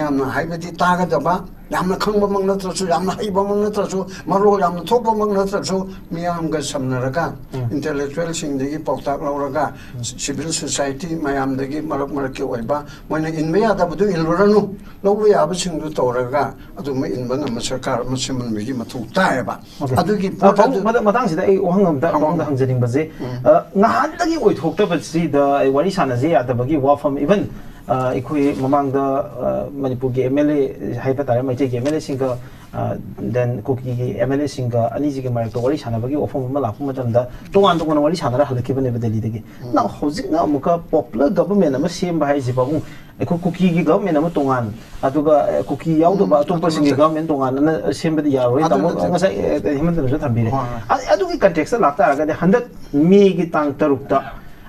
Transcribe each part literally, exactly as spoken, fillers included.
ꯌꯥꯝꯅ ꯍꯥꯏꯕꯗꯤ ꯇꯥꯒꯗꯕ, ꯌꯥꯝꯅ ꯈꯪꯕꯃꯛ ꯅꯠꯇ꯭ꯔꯁꯨ, ꯌꯥꯝꯅ ꯍꯩꯕꯃꯛ ꯅꯠꯇ꯭ꯔꯁꯨ, ꯃꯔꯣꯜ ꯌꯥꯝꯅ ꯊꯣꯛꯄꯃꯛ ꯅꯠꯇ꯭ꯔꯁꯨ, ꯃꯤꯌꯥꯝꯒ ꯁꯝꯅꯔꯒ, ꯎꯝ꯫ Intellectualꯁꯤꯡꯗꯒꯤ ꯄꯥꯎꯇꯥꯛ ꯂꯧꯔꯒ, ꯎꯝ꯫ Civil society ꯃꯌꯥꯝꯗꯒꯤ ꯃꯔꯛ ꯃꯔꯛꯀꯤ ꯑꯣꯏꯕ, ꯃꯣꯏꯅ ꯏꯟꯕ ꯌꯥꯗꯕꯗꯨ ꯏꯜꯂꯨꯔꯅꯨ, ꯂꯧꯕ ꯌꯥꯕꯁꯤꯡꯗꯨ ꯇꯧꯔꯒ ꯑꯗꯨꯝꯕ ꯏꯟꯕ ꯉꯝꯕ ꯁꯔꯀꯥꯔ ꯑꯃ ꯁꯦꯝꯍꯟꯕꯒꯤ ꯃꯊꯧ ꯇꯥꯏꯌꯦꯕ꯫ Okay꯫ ꯑꯗꯨꯒꯤ ꯑ, ꯄꯣꯠ ꯄꯥꯕꯨꯡ, ꯑꯗꯨ ꯃꯊꯪ-, ꯃꯇꯥꯡꯁꯤꯗ ꯑꯩ ꯋꯥꯍꯪ ꯑꯝꯇ ꯍꯪꯉꯣ꯫ ꯄꯥꯕꯨꯡꯗ ꯍꯪꯖꯅꯤꯡꯕꯁꯦ, ꯎꯝ꯫ ꯑ, ꯉꯍꯥꯟꯗꯒꯤ ꯑꯣꯏꯊꯣꯛꯇꯕꯁꯤꯗ ꯑꯩ ꯋꯥꯔꯤ ꯁꯥꯟꯅꯖꯦ ꯌꯥꯗꯕꯒꯤ ꯋꯥꯐꯝ, even, ꯑ, ꯑꯩꯈꯣꯏ ꯃꯃꯥꯡꯗ, ꯑ, ꯃꯅꯤꯄꯨꯔꯒꯤ M L A ꯍꯥꯏꯕ ꯇꯥꯔꯦ, ꯃꯩꯇꯩꯒꯤ M L Aꯁꯤꯡꯒ, ꯑ, then ꯀꯨꯀꯤꯒꯤ M L Aꯁꯤꯡꯒ ꯑꯅꯤꯁꯤꯒꯤ ꯃꯔꯛꯇ ꯋꯥꯔꯤ ꯁꯥꯟꯅꯕꯒꯤ ꯋꯥꯐꯝ ꯑꯃ ꯂꯥꯛꯄ ꯃꯇꯝꯗ ꯇꯣꯉꯥꯟ ꯇꯣꯉꯥꯟꯅ ꯋꯥꯔꯤ ꯁꯥꯟꯅꯔ ꯍꯜꯂꯛꯈꯤꯕꯅꯦꯕ ꯗꯦꯜꯂꯤꯗꯒꯤ꯫ ꯎꯝ꯫ ꯅꯪ ꯍꯧꯖꯤꯛꯅ ꯑꯃꯨꯛꯀ popular government ꯑꯃ ꯁꯦꯝꯕ ꯍꯥꯏꯁꯦ, ꯄꯥꯕꯨꯡ, ꯑꯩꯈꯣꯏ ꯀꯨꯀꯤꯒꯤ government ꯑꯃ ꯇꯣꯉꯥꯟ, ꯑꯗꯨꯒ, ꯑ, ꯀꯨꯀꯤ ꯌꯥꯎꯗꯕ ꯎꯝ, ꯑꯇꯣꯞꯄꯁꯤꯡꯒꯤ ꯑꯗꯨ ꯅꯠꯇꯦ꯫ Government ꯇꯣꯉꯥꯟꯅ ꯁꯦꯝꯕꯗꯤ ꯌꯥꯔꯣꯏ꯫ ꯑꯗꯨ ꯇꯥꯃꯣ ꯅꯠꯇꯦ꯫ ꯉꯁꯥꯏ, ꯑ, ꯍꯦꯃꯟꯇꯅꯁꯨ ꯊꯝꯕꯤꯔꯦ꯫ ꯍꯣꯏ, ꯍꯣꯏ꯫ ꯑ-, ꯑꯗꯨꯒꯤ context ꯂꯥꯛꯇꯥꯔꯒꯗꯤ ꯍꯟꯗꯛ Mayꯒꯤ ꯇꯥꯡ ꯇꯔꯨꯛꯇ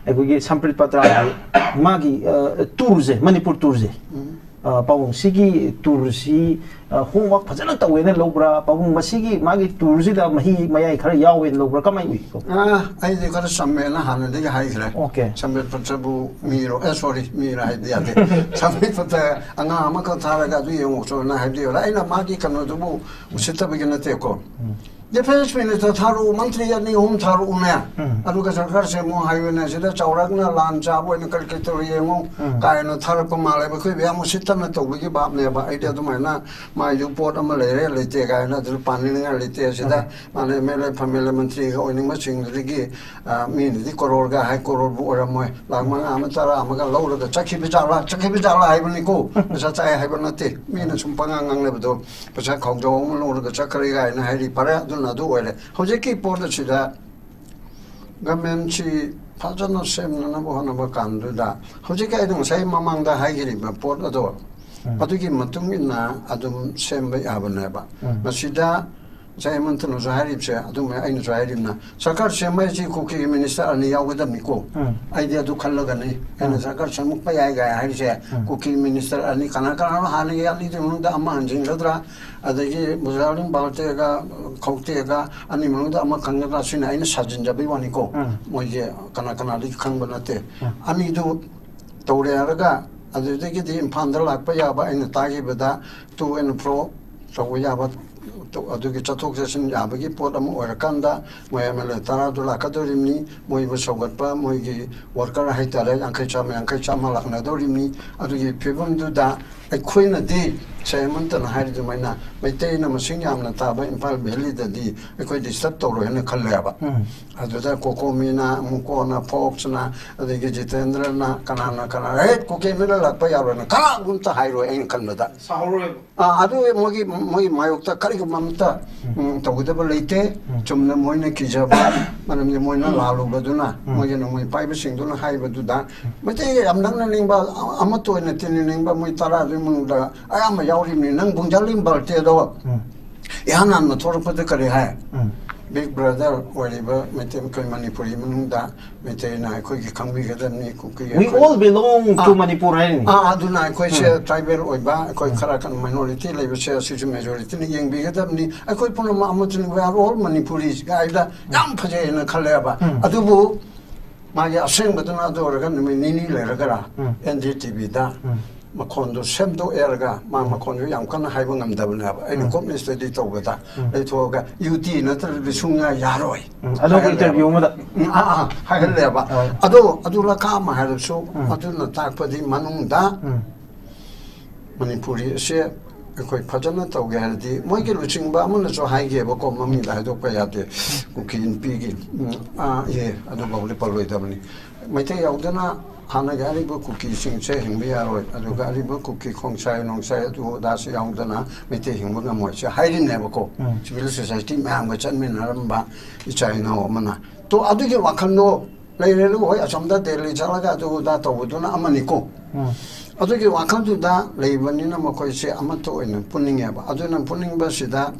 ꯑꯩꯈꯣꯏꯒꯤ ꯁꯝꯄ꯭ꯔꯤꯠ ꯄꯇ꯭ꯔꯥꯒꯤ ꯃꯥꯒꯤ, ꯑ, tourꯁꯦ, ꯃꯅꯤꯄꯨꯔ tourꯁꯦ, ꯎꯝ꯫ ꯑ, ꯄꯥꯕꯨꯡ, ꯁꯤꯒꯤ tourꯁꯤ, ꯑ, homework ꯐꯖꯅ ꯇꯧꯋꯦꯅ ꯂꯧꯕ꯭ꯔꯥ? ꯄꯥꯕꯨꯡ, ꯃꯁꯤꯒꯤ ꯃꯥꯒꯤ tourꯁꯤꯗ ꯃꯍꯤ ꯃꯌꯥꯏ ꯈꯔ ꯌꯥꯎꯋꯦꯅ ꯂꯧꯕ꯭ꯔꯥ? ꯀꯃꯥꯏꯅ ꯎꯏꯀꯣ? ꯑ, ꯑꯩꯗꯤ ꯈꯔ ꯆꯝꯃꯦꯅ ꯍꯥꯟꯅꯗꯒꯤ ꯍꯥꯏꯈ꯭ꯔꯦ꯫ Okay꯫ ꯁꯝꯄ꯭ꯔꯤꯠ ꯄꯇ꯭ꯔꯕꯨ ꯃꯤꯔꯣ? ꯑꯦ, sorry, ꯃꯤꯔꯣ ꯍꯥꯏꯕꯗꯤ ꯌꯥꯗꯦ꯫ ꯁꯝꯄ꯭ꯔꯤꯠ ꯄꯇ꯭ꯔ ꯑꯉꯥꯡ ꯑꯃꯈꯛ ꯊꯥꯔꯒ ꯑꯗꯨ ꯌꯦꯡꯉꯨ ꯆꯣꯅ ꯍꯥꯏꯕꯗꯤ ꯌꯥꯔꯣꯏ꯫ ꯑꯩꯅ ꯃꯥꯒꯤ ꯀꯩꯅꯣꯗꯨꯕꯨ ꯎꯁꯤꯠꯇꯕꯒꯤ ꯅꯠꯇꯦꯀꯣ꯫ ꯎꯝ꯫ Defence Minister ꯊꯥꯔꯛꯎ, ꯃꯟꯇ꯭ꯔꯤ ꯑꯅꯤ ꯑꯍꯨꯝ ꯊꯥꯔꯛꯎꯅꯦ꯫ ꯎꯝ꯫ ꯑꯗꯨꯒ ꯁꯔꯀꯥꯔ ꯁꯦꯝꯃꯨ ꯍꯥꯏꯕꯅꯦ꯫ ꯁꯤꯗ ꯆꯥꯎꯔꯥꯛꯅ ꯂꯥꯟ ꯆꯥꯕ ꯑꯣꯏꯅ ꯀꯔꯤ ꯀꯔꯤ ꯇꯧꯔꯤ ꯌꯦꯡꯉꯨ ꯎꯝ꯫ ꯀꯥꯏꯅ ꯊꯥꯔꯛꯄ ꯃꯥꯜꯂꯦ꯫ ꯑꯩꯈꯣꯏ ꯃꯌꯥꯝ ꯎꯁꯤꯠꯇꯅ ꯇꯧꯕꯒꯤ ꯚꯥꯞꯅꯦꯕ꯫ ꯑꯩꯗꯤ ꯑꯗꯨꯃꯥꯏꯅ ꯃꯥꯏꯁꯨ ꯄꯣꯠ ꯑꯃ ꯂꯩꯔꯦ ꯂꯩꯇꯦ ꯀꯥꯏꯅ ꯑꯗꯨ ꯄꯥꯅꯤꯡꯉꯥꯏ ꯂꯩꯇꯦ꯫ ꯁꯤꯗ ꯎꯝ꯫ ꯃꯥꯅ M L A ꯐꯝ ꯑꯦꯜ ꯑꯦ ꯃꯟꯇ꯭ꯔꯤꯒ ꯑꯣꯏꯅꯤꯡꯕꯁꯤꯡꯗꯨꯗꯒꯤ, ꯑ, ꯃꯤꯅꯗꯤ ꯀꯣꯔꯣꯔꯒ ꯍꯥꯏ, ꯀꯣꯔꯣꯔꯕꯨ ꯑꯣꯏꯔꯝꯃꯣꯏ꯫ ꯂꯥꯛ ꯃꯉꯥ ꯑꯃ ꯇꯔꯥ ꯑꯃꯒ ꯂꯧꯔꯒ ꯆꯠꯈꯤꯕ ꯖꯥꯠꯂꯥ, ꯆꯠꯈꯤꯕ ꯖꯥꯠꯂꯥ ꯍꯥꯏꯕꯅꯤꯀꯣ꯫ ꯄꯩꯁꯥ ꯆꯥꯏ ꯍꯥꯏꯕ ꯅꯠꯇꯦ꯫ ꯃꯤꯅ ꯁꯨꯝ ꯄꯉꯥꯡ ꯉꯥꯡꯅꯕꯗꯣ꯫ ꯄꯩꯁꯥ ꯈꯥꯎꯖꯥꯎ ꯑꯃ ꯂꯧꯔꯒ ꯆꯠꯈ꯭ꯔꯦ ꯀꯥꯏꯅ ꯍꯥꯏꯔꯤ꯫ ꯐꯔꯦ, ꯑꯗꯨꯅ ꯑꯗꯨ ꯑꯣꯏꯔꯦ꯫ ꯍꯧꯖꯤꯛꯀꯤ ꯄꯣꯠ ꯑꯁꯤꯗ governmentꯁꯤ ꯐꯖꯅ ꯁꯦꯝꯅꯅꯕ ꯍꯣꯠꯅꯕ ꯀꯥꯟꯗꯨꯗ ꯍꯧꯖꯤꯛꯀꯤ ꯑꯩꯅ ꯉꯁꯥꯏ ꯃꯃꯥꯡꯗ ꯍꯥꯏꯈꯤꯕ ꯄꯣꯠ ꯑꯗꯣ ꯎꯝ꯫ ꯑꯗꯨꯒꯤ ꯃꯇꯨꯡ ꯏꯟꯅ ꯑꯗꯨꯝ ꯁꯦꯝꯕ ꯌꯥꯕꯅꯦꯕ꯫ ꯎꯝ꯫ ꯃꯁꯤꯗ ꯉꯁꯥꯏ ꯍꯦꯃꯟꯇꯅꯁꯨ ꯍꯥꯏꯔꯤꯕꯁꯦ, ꯑꯗꯨꯝ ꯑꯩꯅꯁꯨ ꯍꯥꯏꯔꯤꯕꯅ, ꯁꯔꯀꯥꯔ ꯁꯦꯝꯕ ꯍꯥꯏꯁꯤ ꯀꯨꯀꯤꯒꯤ minister ꯑꯅꯤ ꯌꯥꯎꯒꯗꯕꯅꯤꯀꯣ꯫ ꯎꯝ꯫ ꯑꯩꯗꯤ ꯑꯗꯨ ꯈꯜꯂꯒꯅꯤ ꯑꯩꯅ ꯎꯝ꯫ ꯁꯔꯀꯥꯔ ꯁꯦꯝꯃꯛꯄ ꯌꯥꯏ ꯀꯥꯏ ꯍꯥꯏꯔꯤꯁꯦ꯫ ꯎꯝ꯫ ꯀꯨꯀꯤ minister ꯑꯅꯤ, ꯀꯅꯥ ꯀꯅꯥꯅꯣ ꯍꯥꯟꯅꯒꯤ ꯑꯅꯤꯗꯨꯒꯤ ꯃꯅꯨꯡꯗ ꯑꯃ ꯍꯟꯖꯤꯟꯒꯗ꯭ꯔꯥ, ꯑꯗꯒꯤ ꯕꯨꯖꯥꯂꯤꯡ ꯕꯥꯜꯇꯦꯒ ꯈꯧꯇꯦꯒ ꯑꯅꯤ ꯃꯅꯨꯡꯗ ꯑꯃ ꯈꯟꯒꯗ꯭ꯔꯥ, ꯁꯤꯅ ꯑꯩꯅ ꯁꯥꯖꯤꯟꯖꯕꯩ ꯋꯥꯅꯤꯀꯣ꯫ ꯎꯝ꯫ ꯃꯣꯏꯁꯦ ꯀꯅꯥ ꯀꯅꯥꯗꯒꯤ ꯈꯪꯕ ꯅꯠꯇꯦ꯫ ꯎꯝ꯫ ꯑꯅꯤꯗꯨ ꯇꯧꯔꯦ ꯍꯥꯏꯔꯒ ꯑꯗꯨꯗꯒꯤꯗꯤ ꯏꯝꯐꯥꯜꯗ ꯂꯥꯛꯄ ꯌꯥꯕ ꯑꯩꯅ ꯇꯥꯈꯤꯕꯗ to and fro ꯇꯧꯕ ꯌꯥꯕ, ꯑꯗꯨꯒꯤ ꯆꯠꯊꯣꯛ ꯆꯠꯁꯤꯟ ꯌꯥꯕꯒꯤ ꯄꯣꯠ ꯑꯃ ꯑꯣꯏꯔꯀꯥꯟꯗ ꯃꯣꯏ ꯑꯦꯝ ꯑꯦꯜ ꯑꯦ ꯇꯔꯥꯗꯨ ꯂꯥꯛꯀꯗꯧꯔꯤꯕꯅꯤ꯫ ꯃꯣꯏꯕꯨ ꯁꯧꯒꯠꯄ, ꯃꯣꯏꯒꯤ ꯋꯥꯔꯀꯔ ꯍꯥꯏꯇꯥꯔꯦ, ꯌꯥꯡꯈꯩ, ꯆꯥꯝꯃ ꯌꯥꯡꯈꯩ, ꯆꯥꯝꯃ ꯂꯥꯛꯅꯗꯧꯔꯤꯕꯅꯤ꯫ ꯑꯗꯨꯒꯤ ꯐꯤꯕꯝꯗꯨꯗ ꯑꯩꯈꯣꯏꯅꯗꯤ ꯁꯦ ꯍꯦꯃꯟꯇꯅ ꯍꯥꯏꯔꯤꯗꯨꯃꯥꯏꯅ ꯃꯩꯇꯩꯅ ꯃꯁꯤꯡ ꯌꯥꯝꯅ ꯇꯥꯕ ꯏꯝꯐꯥꯜ ꯚꯦꯂꯤꯗꯗꯤ ꯑꯩꯈꯣꯏ ꯗꯤꯁꯇꯔꯕ ꯇꯧꯔꯣꯏ ꯍꯥꯏꯅ ꯈꯜꯂꯦꯕ꯫ ꯑꯗꯨꯗ ꯀꯣꯀꯣꯃꯤꯅ, ꯑꯃꯨꯛ ꯀꯣꯟꯅ ꯐꯣꯛꯁꯅ, ꯑꯗꯒꯤ ꯖꯤꯇꯦꯟꯗ꯭ꯔꯅ, ꯀꯅꯥꯅ ꯀꯅꯥ, "ꯍꯦ, ꯀꯨꯀꯤ ꯑꯦꯝ ꯑꯦꯜ ꯑꯦ ꯂꯥꯛꯄ ꯌꯥꯔꯣꯏꯅ" ꯀꯅꯥꯒꯨꯝꯇ ꯍꯥꯏꯔꯣꯏ ꯑꯩꯅ ꯈꯟꯕꯗ꯫ ꯁꯥꯍꯧꯔꯣꯏꯕ꯫ ꯑꯥ, ꯑꯗꯨ ꯃꯣꯏꯒꯤ, ꯃꯣꯏꯒꯤ ꯃꯥꯌꯣꯛꯇ ꯀꯔꯤꯒꯨꯝꯕ ꯑꯃꯇ, ꯎꯝ, ꯇꯧꯒꯗꯕ ꯂꯩꯇꯦ꯫ ꯆꯨꯝꯅ ꯃꯣꯏꯅ ꯀꯤꯖꯕ, ꯃꯔꯝꯗꯤ ꯃꯣꯏꯅ ꯂꯥꯜꯂꯨꯕꯗꯨꯅ, ꯃꯣꯏꯒꯤ ꯅꯣꯡꯃꯩ ꯄꯥꯏꯕꯁꯤꯡꯗꯨꯅ ꯍꯥꯏꯕꯗꯨꯗ, ꯃꯩꯇꯩ ꯌꯥꯝ ꯅꯛꯅꯅꯤꯡꯕ, ꯑ-, ꯑꯃꯠꯇ ꯑꯣꯏꯅ ꯇꯤꯟꯅꯅꯤꯡꯕ ꯃꯣꯏ ꯇꯔꯥꯗꯨꯒꯤ ꯃꯅꯨꯡꯗ ꯑꯌꯥꯝꯕ ꯌꯥꯎꯔꯤꯕꯅꯤ꯫ ꯅꯪ ꯕꯨꯡꯖꯥꯂꯤꯡ ꯕꯥꯜꯇꯦꯗꯣ ꯏꯍꯥꯟ ꯍꯥꯟꯕ ꯊꯣꯛꯂꯛꯄꯗ ꯀꯔꯤ ꯍꯥꯏ? ꯕꯤꯛ ꯕ꯭ꯔꯗꯔ ꯑꯣꯏꯔꯤꯕ ꯃꯩꯇꯩ, ꯑꯩꯈꯣꯏ ꯃꯅꯤꯄꯨꯔꯤ ꯃꯅꯨꯡꯗ ꯃꯩꯇꯩꯅ ꯑꯩꯈꯣꯏꯒꯤ ꯈꯪꯕꯤꯒꯗꯕꯅꯤ, ꯀꯨꯀꯤ We ꯑꯩꯈꯣꯏ all belong to ah. Manipur ꯍꯥꯏꯔꯤꯅꯤ꯫ ꯑꯥ, ꯑꯗꯨꯅ ꯑꯩꯈꯣꯏꯁꯦ ꯇ꯭ꯔꯥꯏꯕꯦꯜ ꯑꯣꯏꯕ, ꯑꯩꯈꯣꯏ ꯈꯔ ꯀꯟꯅ ꯃꯥꯏꯅꯣꯔꯤꯇꯤ ꯂꯩꯕꯁꯦ, ꯑꯁꯤꯁꯨ ꯃꯦꯖꯣꯔꯤꯇꯤꯅ ꯌꯦꯡꯕꯤꯒꯗꯕꯅꯤ꯫ ꯑꯩꯈꯣꯏ ꯄꯨꯝꯅꯃꯛ ꯑꯃꯠꯇꯅꯤ, we are all Manipuris ꯍꯥꯏꯗ ꯌꯥꯝ ꯐꯖꯩ ꯍꯥꯏꯅ ꯈꯜꯂꯦꯕ꯫ ꯑꯗꯨꯕꯨ ꯃꯥꯒꯤ ꯑꯁꯦꯡꯕꯗꯨꯅ ꯑꯗꯨ ꯑꯣꯏꯔꯒ ꯅꯨꯃꯤꯠ ꯅꯤꯅꯤ ꯂꯩꯔꯒꯔ ꯑꯦꯟ ꯗꯤ ꯇꯤ ꯚꯤꯗ ꯃꯈꯣꯟꯗꯣ ꯁꯦꯝꯗꯣꯛꯑꯦꯔꯒ, ꯃꯥ ꯃꯈꯣꯟꯗꯣ ꯌꯥꯝ ꯀꯟꯅ ꯍꯥꯏꯕ ꯉꯝꯗꯕꯅꯦꯕ, ꯑꯩꯅ ꯀꯨꯞꯅ ꯁ꯭ꯇꯗꯤ ꯇꯧꯕꯗ꯫ ꯂꯩꯊꯣꯛꯑꯒ ꯌꯨ ꯇꯤ ꯅꯠꯇ꯭ꯔꯗꯤ ꯁꯨꯡꯌꯥ ꯌꯥꯔꯣꯏ꯫ ꯎꯝ, ꯑꯗꯨꯒꯤ ꯏꯟꯇꯔꯚ꯭ꯌꯨ ꯑꯃꯗ꯫ ꯎꯝ, ꯑꯥ, ꯑꯥ, ꯍꯥꯏꯍꯜꯂꯦꯕ꯫ ꯑꯗꯣ ꯑꯗꯨ ꯂꯀꯥ ꯑꯃ ꯍꯥꯏꯔꯁꯨ, ꯑꯗꯨꯅ ꯇꯥꯛꯄꯗꯤ ꯃꯅꯨꯡꯗ ꯃꯅꯤꯄꯨꯔꯤ ꯑꯁꯦ ꯑꯩꯈꯣꯏ ꯐꯖꯅ ꯇꯧꯒꯦ ꯍꯥꯏꯔꯗꯤ, ꯃꯣꯏꯒꯤ ꯂꯨꯆꯤꯡꯕ ꯑꯃꯅꯁꯨ ꯍꯥꯏꯒꯦꯕꯀꯣ, ꯃꯃꯤꯡꯗ ꯍꯥꯏꯗꯣꯛꯄ ꯌꯥꯗꯦ, ꯀꯨꯀꯤ ꯅꯨꯄꯤꯒꯤ, ꯎꯝ, ꯑꯥ, ꯑꯦ, ꯑꯗꯨꯐꯥꯎꯗꯤ ꯄꯜꯂꯣꯏꯗꯕꯅꯤ꯫ ꯃꯩꯇꯩ ꯌꯥꯎꯗꯅ ꯍꯥꯟꯅꯒꯤ ꯑꯔꯤꯕ ꯀꯨꯀꯤꯁꯤꯡꯁꯦ ꯍꯤꯡꯕ ꯌꯥꯔꯣꯏ, ꯑꯗꯨꯒ ꯑꯔꯤꯕ ꯀꯨꯀꯤ ꯈꯣꯡꯁꯥꯏ ꯅꯣꯡꯁꯥꯏ ꯑꯗꯨ ꯑꯗꯥꯁꯤ ꯌꯥꯎꯗꯅ ꯃꯩꯇꯩ ꯍꯤꯡꯕ ꯉꯝꯃꯣꯏ, ꯁꯤ ꯍꯥꯏꯔꯤꯅꯦꯕꯀꯣ꯫ ꯁꯤꯚꯤꯜ ꯁꯣꯁꯥꯏꯇꯤ ꯃꯌꯥꯝꯒ ꯆꯠꯃꯤꯟꯅꯔꯝꯕ ꯏꯆꯥ ꯏꯅꯥꯎ ꯑꯃꯅ꯫ ꯇꯣ, ꯑꯗꯨꯒꯤ ꯋꯥꯈꯜꯗꯣ ꯂꯩꯔꯦ꯫ ꯑꯗꯨ ꯍꯣꯏ, ꯑꯁꯣꯝꯗ ꯗꯦꯜꯂꯤ ꯆꯠꯂꯒ ꯑꯗꯨ ꯑꯗꯥ ꯇꯧꯕꯗꯨꯅ ꯑꯃꯅꯤꯀꯣ꯫ ꯑꯗꯨꯒꯤ ꯋꯥꯈꯜꯗꯨꯗ ꯂꯩꯕꯅꯤꯅ ꯃꯈꯣꯏꯁꯦ ꯑꯃꯠꯇ ꯑꯣꯏꯅ ꯄꯨꯅꯤꯡꯉꯦꯕ꯫ ꯑꯗꯨꯅ ꯄꯨꯅꯤꯡꯕꯁꯤꯗ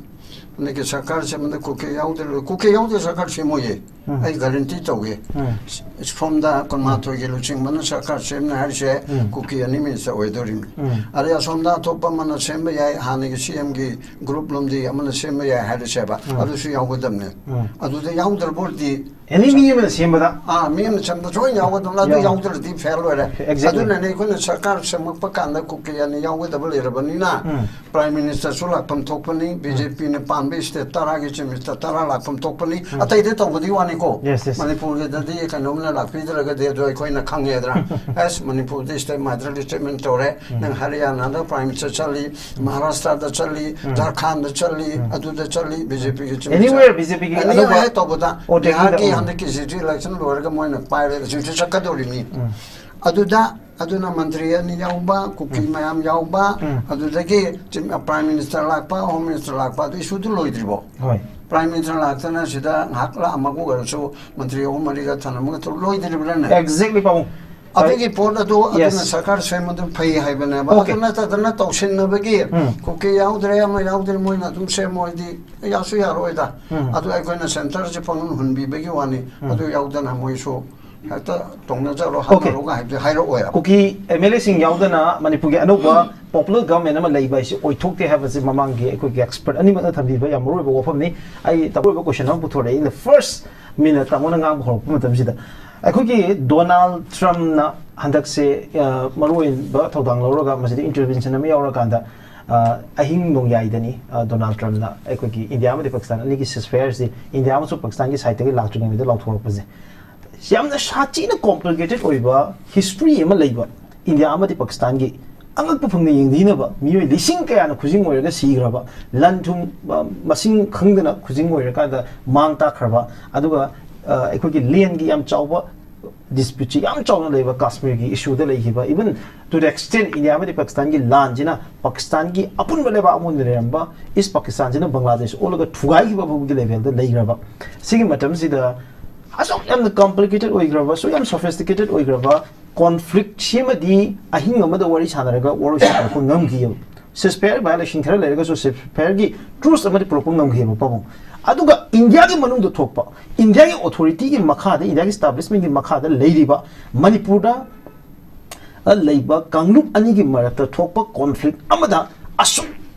ꯍꯟꯗꯛꯀꯤ ꯁꯔꯀꯥꯔ ꯁꯦꯝꯕꯗ ꯀꯨꯀꯤ ꯌꯥꯎꯗ꯭ꯔꯦ, ꯀꯨꯀꯤ ꯌꯥꯎꯗꯦ ꯁꯔꯀꯥꯔ ꯁꯦꯝꯃꯣꯏꯌꯦ꯫ ꯎꯝ꯫ ꯑꯩ ꯒꯥꯔꯦꯟꯇꯤ ꯇꯧꯒꯦ꯫ ꯎꯝ꯫ ꯁꯣꯝꯗ ꯀꯨꯟꯃꯥꯊꯣꯏꯒꯤ ꯂꯨꯆꯤꯡꯕꯅ ꯁꯔꯀꯥꯔ ꯁꯦꯝꯅꯤ ꯍꯥꯏꯔꯤꯁꯦ, ꯎꯝ꯫ ꯀꯨꯀꯤ ꯑꯅꯤ ꯃꯤꯅꯤꯁꯇꯔ ꯑꯣꯏꯗꯣꯔꯤꯕꯅꯤ꯫ ꯎꯝ꯫ ꯑꯗꯩ ꯑꯁꯣꯝꯗ ꯑꯇꯣꯞꯄ ꯑꯃꯅ ꯁꯦꯝꯕ ꯌꯥꯏ, ꯍꯥꯟꯅꯒꯤ ꯁꯤ ꯑꯦꯝꯒꯤ ꯒ꯭ꯔꯨꯞ ꯂꯣꯝꯗꯤ ꯑꯃꯅ ꯁꯦꯝꯕ ꯌꯥꯏ ꯍꯥꯏꯔꯁꯦꯕ, ꯎꯝ꯫ ꯑꯗꯨꯁꯨ ꯌꯥꯎꯒꯗꯕꯅꯦ꯫ ꯎꯝ꯫ ꯑꯗꯨꯗ ꯌꯥꯎꯗ꯭ꯔꯕ ꯑꯣꯏꯔꯗꯤ ꯑꯦꯅꯤ ꯃꯤ ꯑꯃꯅ ꯁꯦꯝꯕꯗ꯫ ꯑꯥ, ꯃꯤ ꯑꯃꯅ ꯁꯦꯝꯕꯗ ꯁꯣꯏꯅ ꯌꯥꯎꯒꯗꯕꯅꯤ, ꯑꯗꯨ ꯌꯥꯎ- ꯌꯥꯎꯗ꯭ꯔꯗꯤ ꯐꯦꯜ ꯑꯣꯏꯔꯦ꯫ Exactly. ꯑꯗꯨꯅꯅꯦ ꯑꯩꯈꯣꯏꯅ ꯁꯔꯀꯥꯔ ꯁꯦꯝꯃꯛꯄ ꯀꯥꯟꯗ ꯀꯨꯀꯤ ꯑꯅꯤ ꯌꯥꯎꯒꯗꯕ ꯂꯩꯔꯕꯅꯤꯅ, ꯎꯝ꯫ ꯄ꯭ꯔꯥꯏꯝ ꯃꯤꯅꯤꯁꯇꯔꯁꯨ ꯂꯥꯛꯐꯝ ꯊꯣꯛꯄꯅꯤ, ꯎꯝ꯫ ꯕꯤ ꯖꯦ ꯄꯤꯅ ꯄꯥꯟꯕ ꯁ꯭ꯇꯦꯠ ꯇꯔꯥꯒꯤ ꯆꯤꯐ ꯃꯤꯅꯤꯁꯇꯔ ꯇꯔꯥ ꯂꯥꯛꯐꯝ ꯊꯣꯛꯄꯅꯤ, ꯎꯝ꯫ ꯑꯇꯩꯗ ꯇꯧꯕꯗꯤ ꯋꯥꯅꯤꯀꯣ꯫ Yes, yes. ꯃꯅꯤꯄꯨꯔꯒꯤꯗꯗꯤ ꯀꯩꯅꯣꯝꯅ ꯂꯥꯛꯄꯤꯗ꯭ꯔꯒꯗꯤ ꯑꯗꯨ ꯑꯩꯈꯣꯏꯅ ꯈꯪꯉꯦꯗꯅ꯫ ꯑꯦꯁ, ꯃꯅꯤꯄꯨꯔꯗꯤ ꯁ꯭ꯇꯦꯠ ꯃꯥꯏꯗ꯭ꯔꯦꯜ ꯇ꯭ꯔꯤꯠꯃꯦꯟ ꯇꯧꯔꯦ, ꯎꯝ꯫ ꯅꯪ ꯍꯔꯤꯌꯥꯅꯥꯗ ꯄ꯭ꯔꯥꯏꯝ ꯃꯤꯅꯤꯁꯇꯔ ꯆꯠꯂꯤ, ꯃꯍꯥꯔꯥꯁꯇ꯭ꯔꯥꯗ ꯆꯠꯂꯤ, ꯎꯝ꯫ ꯖꯔꯈꯥꯟꯗ ꯆꯠꯂꯤ, ꯎꯝ꯫ ꯑꯗꯨꯗ ꯆꯠꯂꯤ, ꯕꯤ ꯖꯦ ꯄꯤꯒꯤ chief minister. Anywhere B J ꯄꯤꯒꯤ ꯑꯅꯧꯕ ꯍꯦꯛ ꯇꯧꯕꯗ, ꯑꯣ, ꯗꯦꯜꯍꯤꯗ, ꯕꯤꯍꯥꯔꯒꯤ ꯎꯝ꯫ ꯍꯟꯗꯛꯀꯤ ꯁꯤꯇꯤ ꯏꯂꯦꯛꯁꯟ ꯂꯣꯏꯔꯒ ꯃꯣꯏꯅ ꯄꯥꯏꯔꯦ, ꯍꯧꯖꯤꯛꯇꯤ ꯆꯠꯀꯗꯧꯔꯤꯅꯤ꯫ ꯎꯝ꯫ ꯑꯗꯨꯗ, ꯑꯗꯨꯅ ꯃꯟꯇ꯭ꯔꯤ ꯑꯅꯤ ꯌꯥꯎꯕ, ꯀꯨꯀꯤ ꯎꯝ꯫ ꯃꯌꯥꯝ ꯌꯥꯎꯕ, ꯎꯝ꯫ ꯑꯗꯨꯗꯒꯤ ꯆꯤꯐ, ꯄ꯭ꯔꯥꯏꯝ ꯃꯤꯅꯤꯁꯇꯔ ꯂꯥꯛꯄ, ꯍꯣꯝ ꯃꯤꯅꯤꯁꯇꯔ ꯂꯥꯛꯄ, ꯑꯗꯨ ꯏꯁꯨꯗꯨ ꯂꯣꯏꯗ꯭ꯔꯤꯕꯣ? ꯍꯣꯏ꯫ ꯄ꯭ꯔꯥꯏꯝ ꯃꯤꯅꯤꯁꯇꯔ ꯂꯥꯛꯇꯅ ꯁꯤꯗ ꯉꯥꯏꯍꯥꯛ ꯂꯥꯛꯑꯝꯃꯒ ꯑꯣꯏꯔꯁꯨ ꯃꯟꯇ꯭ꯔꯤ ꯑꯍꯨꯝ ꯃꯔꯤꯒ ꯊꯝꯂꯝꯃꯒ ꯂꯣꯏꯗ꯭ꯔꯤꯕ꯭ꯔꯥꯅꯦ? Exactly, ꯄꯥꯕꯨꯡ꯫ ꯑꯗꯨꯒꯤ ꯄꯣꯠ ꯑꯗꯨ ꯑꯗꯨꯅ ꯌꯦꯁ꯫ ꯁꯔꯀꯥꯔ ꯁꯦꯝꯕꯗꯨ ꯐꯩ ꯍꯥꯏꯕꯅꯦꯕ꯫ ꯑꯣꯀꯦ꯫ ꯑꯗꯨ ꯅꯠꯇꯗꯅ ꯇꯧꯁꯤꯟꯅꯕꯒꯤ ꯎꯝ꯫ ꯀꯨꯀꯤ ꯌꯥꯎꯗ꯭ꯔꯦ, ꯑꯃ ꯌꯥꯎꯗ꯭ꯔꯦ, ꯃꯣꯏꯅ ꯑꯗꯨꯝ ꯁꯦꯝꯃꯣꯏꯗꯤ ꯌꯥꯁꯨ ꯌꯥꯔꯣꯏꯗ꯫ ꯎꯝ꯫ ꯑꯗꯨ ꯑꯩꯈꯣꯏꯅ ꯁꯦꯟꯇꯔꯁꯦ ꯄꯪꯍꯨꯟ ꯍꯨꯟꯕꯤꯕꯒꯤ ꯋꯥꯅꯤ꯫ ꯎꯝ꯫ ꯑꯗꯨ ꯌꯥꯎꯗꯅ ꯃꯣꯏꯁꯨ ꯍꯦꯛꯇ ꯇꯧꯅꯖꯔꯣ, ꯑꯣꯀꯦ꯫ ꯍꯥꯠꯅꯔꯣꯒ ꯍꯥꯏꯕꯗꯤ ꯍꯥꯏꯔꯛꯑꯣꯏꯕ꯫ ꯀꯨꯀꯤ ꯑꯦꯝ ꯑꯦꯜ ꯑꯦꯁꯤꯡ ꯌꯥꯎꯗꯅ ꯃꯅꯤꯄꯨꯔꯒꯤ ꯑꯅꯧꯕ ꯄꯣꯄꯨꯂꯔ ꯒꯚꯔꯟꯃꯦꯟ ꯑꯃ ꯂꯩꯕ ꯍꯥꯏꯁꯤ ꯑꯣꯏꯊꯣꯛꯇꯦ ꯍꯥꯏꯕꯁꯤ ꯃꯃꯥꯡꯒꯤ ꯑꯩꯈꯣꯏꯒꯤ ꯑꯦꯛꯁꯄꯔꯠ ꯑꯅꯤꯃꯛꯅ ꯊꯝꯕꯤꯕ ꯌꯥꯝ ꯃꯔꯨꯑꯣꯏꯕ ꯋꯥꯐꯝꯅꯤ꯫ ꯑꯩ ꯑꯔꯣꯏꯕ ꯀꯣꯏꯁꯟ ꯑꯃ ꯄꯨꯊꯣꯔꯛꯏ꯫ In the first minute ꯇꯥꯃꯣꯅ ꯉꯥꯡꯕ ꯍꯧꯔꯛꯄ ꯃꯇꯝꯁꯤꯗ, ꯑꯩꯈꯣꯏꯒꯤ ꯗꯣꯅꯥꯜꯗ ꯇ꯭ꯔꯝꯞꯅ ꯍꯟꯗꯛꯁꯦ, ꯑ, ꯃꯔꯨꯑꯣꯏꯕ ꯊꯧꯗꯥꯡ ꯂꯧꯔꯒ ꯃꯁꯤꯗ ꯏꯟꯇꯔꯚꯦꯟꯁꯟ ꯑꯃ ꯌꯥꯎꯔꯀꯥꯟꯗ, ꯑ, ꯑꯍꯤꯡ ꯅꯣꯡꯌꯥꯏꯗꯅꯤ, ꯑ, ꯗꯣꯅꯥꯜꯗ ꯇ꯭ꯔꯝꯞꯅ ꯑꯩꯈꯣꯏꯒꯤ ꯏꯟꯗꯤꯌꯥ ꯑꯃꯗꯤ ꯄꯥꯀꯤꯁꯇꯥꯟ ꯑꯅꯤꯒꯤ ꯁꯤꯁꯐꯌꯔꯁꯤ ꯏꯟꯗꯤꯌꯥ ꯑꯃꯁꯨꯡ ꯄꯥꯀꯤꯁꯇꯥꯟꯒꯤ ꯁꯥꯏꯠꯇꯒꯤ ꯂꯥꯛꯇ꯭ꯔꯤꯉꯩꯗ ꯂꯥꯎꯊꯣꯔꯛꯄꯁꯦ꯫ ꯌꯥꯝꯅ ꯁꯥꯊꯤꯅ ꯀꯣꯝꯄ꯭ꯂꯤꯀꯦꯇꯦꯠ ꯑꯣꯏꯕ ꯍꯤꯁꯇ꯭ꯔꯤ ꯑꯃ ꯂꯩꯕ ꯏꯟꯗꯤꯌꯥ ꯑꯃꯗꯤ ꯄꯥꯀꯤꯁꯇꯥꯟꯒꯤ ꯑꯉꯛꯄ ꯐꯪꯅ ꯌꯦꯡꯊꯤꯅꯕ ꯃꯤꯑꯣꯏ ꯂꯤꯁꯤꯡ ꯀꯌꯥꯅ ꯈꯨꯖꯤꯡ ꯑꯣꯏꯔꯒ ꯁꯤꯈ꯭ꯔꯕ, ꯂꯟ ꯊꯨꯝ, ꯑ, ꯃꯁꯤꯡ ꯈꯪꯗꯅ ꯈꯨꯖꯤꯡ ꯑꯣꯏꯔꯀꯥꯟꯗ ꯃꯥꯡ ꯇꯥꯛꯈ꯭ꯔꯕ, ꯑꯗꯨꯒ, ꯑ, ꯑꯩꯈꯣꯏꯒꯤ ꯂꯦꯟꯒꯤ ꯌꯥꯝ ꯆꯥꯎꯕ ꯗꯤꯁꯄ꯭ꯌꯨꯠꯁꯤ ꯌꯥꯝ ꯆꯥꯎꯅ ꯂꯩꯕ ꯀꯥꯁꯃꯤꯔꯒꯤ ꯏꯁꯨꯗ ꯂꯩꯈꯤꯕ, even to the extent India ꯑꯃꯗꯤ ꯄꯥꯀꯤꯁꯇꯥꯟꯒꯤ ꯂꯥꯟꯁꯤꯅ ꯄꯥꯀꯤꯁꯇꯥꯟꯒꯤ ꯑꯄꯨꯟꯕ ꯂꯩꯕꯥꯛ ꯑꯃ ꯑꯣꯏꯅ ꯂꯩꯔꯝꯕ ꯏꯁ ꯄꯥꯀꯤꯁꯇꯥꯟꯁꯤꯅ ꯕꯪꯒ꯭ꯂꯥꯗꯦꯁ ꯑꯣꯜꯂꯒ ꯊꯨꯒꯥꯏꯈꯤꯕ ꯐꯥꯎꯕꯒꯤ ꯂꯦꯚꯦꯜꯗ ꯂꯩꯈ꯭ꯔꯕ꯫ ꯁꯤꯒꯤ ꯃꯇꯝꯁꯤꯗ ꯑꯁꯨꯛ ꯌꯥꯝꯅ ꯀꯣꯝꯄ꯭ꯂꯤꯀꯦꯇꯦꯠ ꯑꯣꯏꯈ꯭ꯔꯕ, ꯑꯁꯨꯛ ꯌꯥꯝ ꯁꯣꯐꯤꯁꯇꯤꯀꯦꯇꯦꯠ ꯑꯣꯏꯈ꯭ꯔꯕ ꯀꯣꯟꯐ꯭ꯂꯤꯛꯁꯤꯃꯗꯤ ꯑꯍꯤꯡ ꯑꯃꯗ ꯋꯥꯔꯤ ꯁꯥꯟꯅꯔꯒ ꯋꯥꯔꯣꯏꯁꯤꯟ ꯄꯨꯔꯛꯄ ꯉꯝꯈꯤꯑꯕ꯫ ꯁꯤꯁꯐꯦꯌꯔ ꯚꯥꯏꯑꯣꯂꯦꯁꯟ ꯈꯔ ꯂꯩꯔꯒꯁꯨ ꯁꯤꯁꯐꯦꯌꯔꯒꯤ ꯇ꯭ꯔꯨꯁ ꯑꯃꯗꯤ ꯄꯨꯔꯛꯄ ꯉꯝꯈꯤꯕ ꯄꯥꯕꯨꯡ꯫ ꯑꯗꯨꯒ ꯏꯟꯗꯤꯌꯥꯒꯤ ꯃꯅꯨꯡꯗ ꯊꯣꯛꯄ, ꯏꯟꯗꯤꯌꯥꯒꯤ ꯑꯣꯊꯣꯔꯤꯇꯤꯒꯤ ꯃꯈꯥꯗ, ꯏꯟꯗꯤꯌꯥꯒꯤ ꯏꯁꯇꯥꯕ꯭ꯂꯤꯁꯃꯦꯟꯒꯤ ꯃꯈꯥꯗ ꯂꯩꯔꯤꯕ ꯃꯅꯤꯄꯨꯔꯗ ꯂꯩꯕ ꯀꯥꯡꯂꯨꯞ ꯑꯅꯤꯒꯤ ꯃꯔꯛꯇ ꯊꯣꯛꯄ ꯀꯣꯟꯐ꯭ꯂꯤꯛ ꯑꯃꯗ ꯑꯁꯨꯛ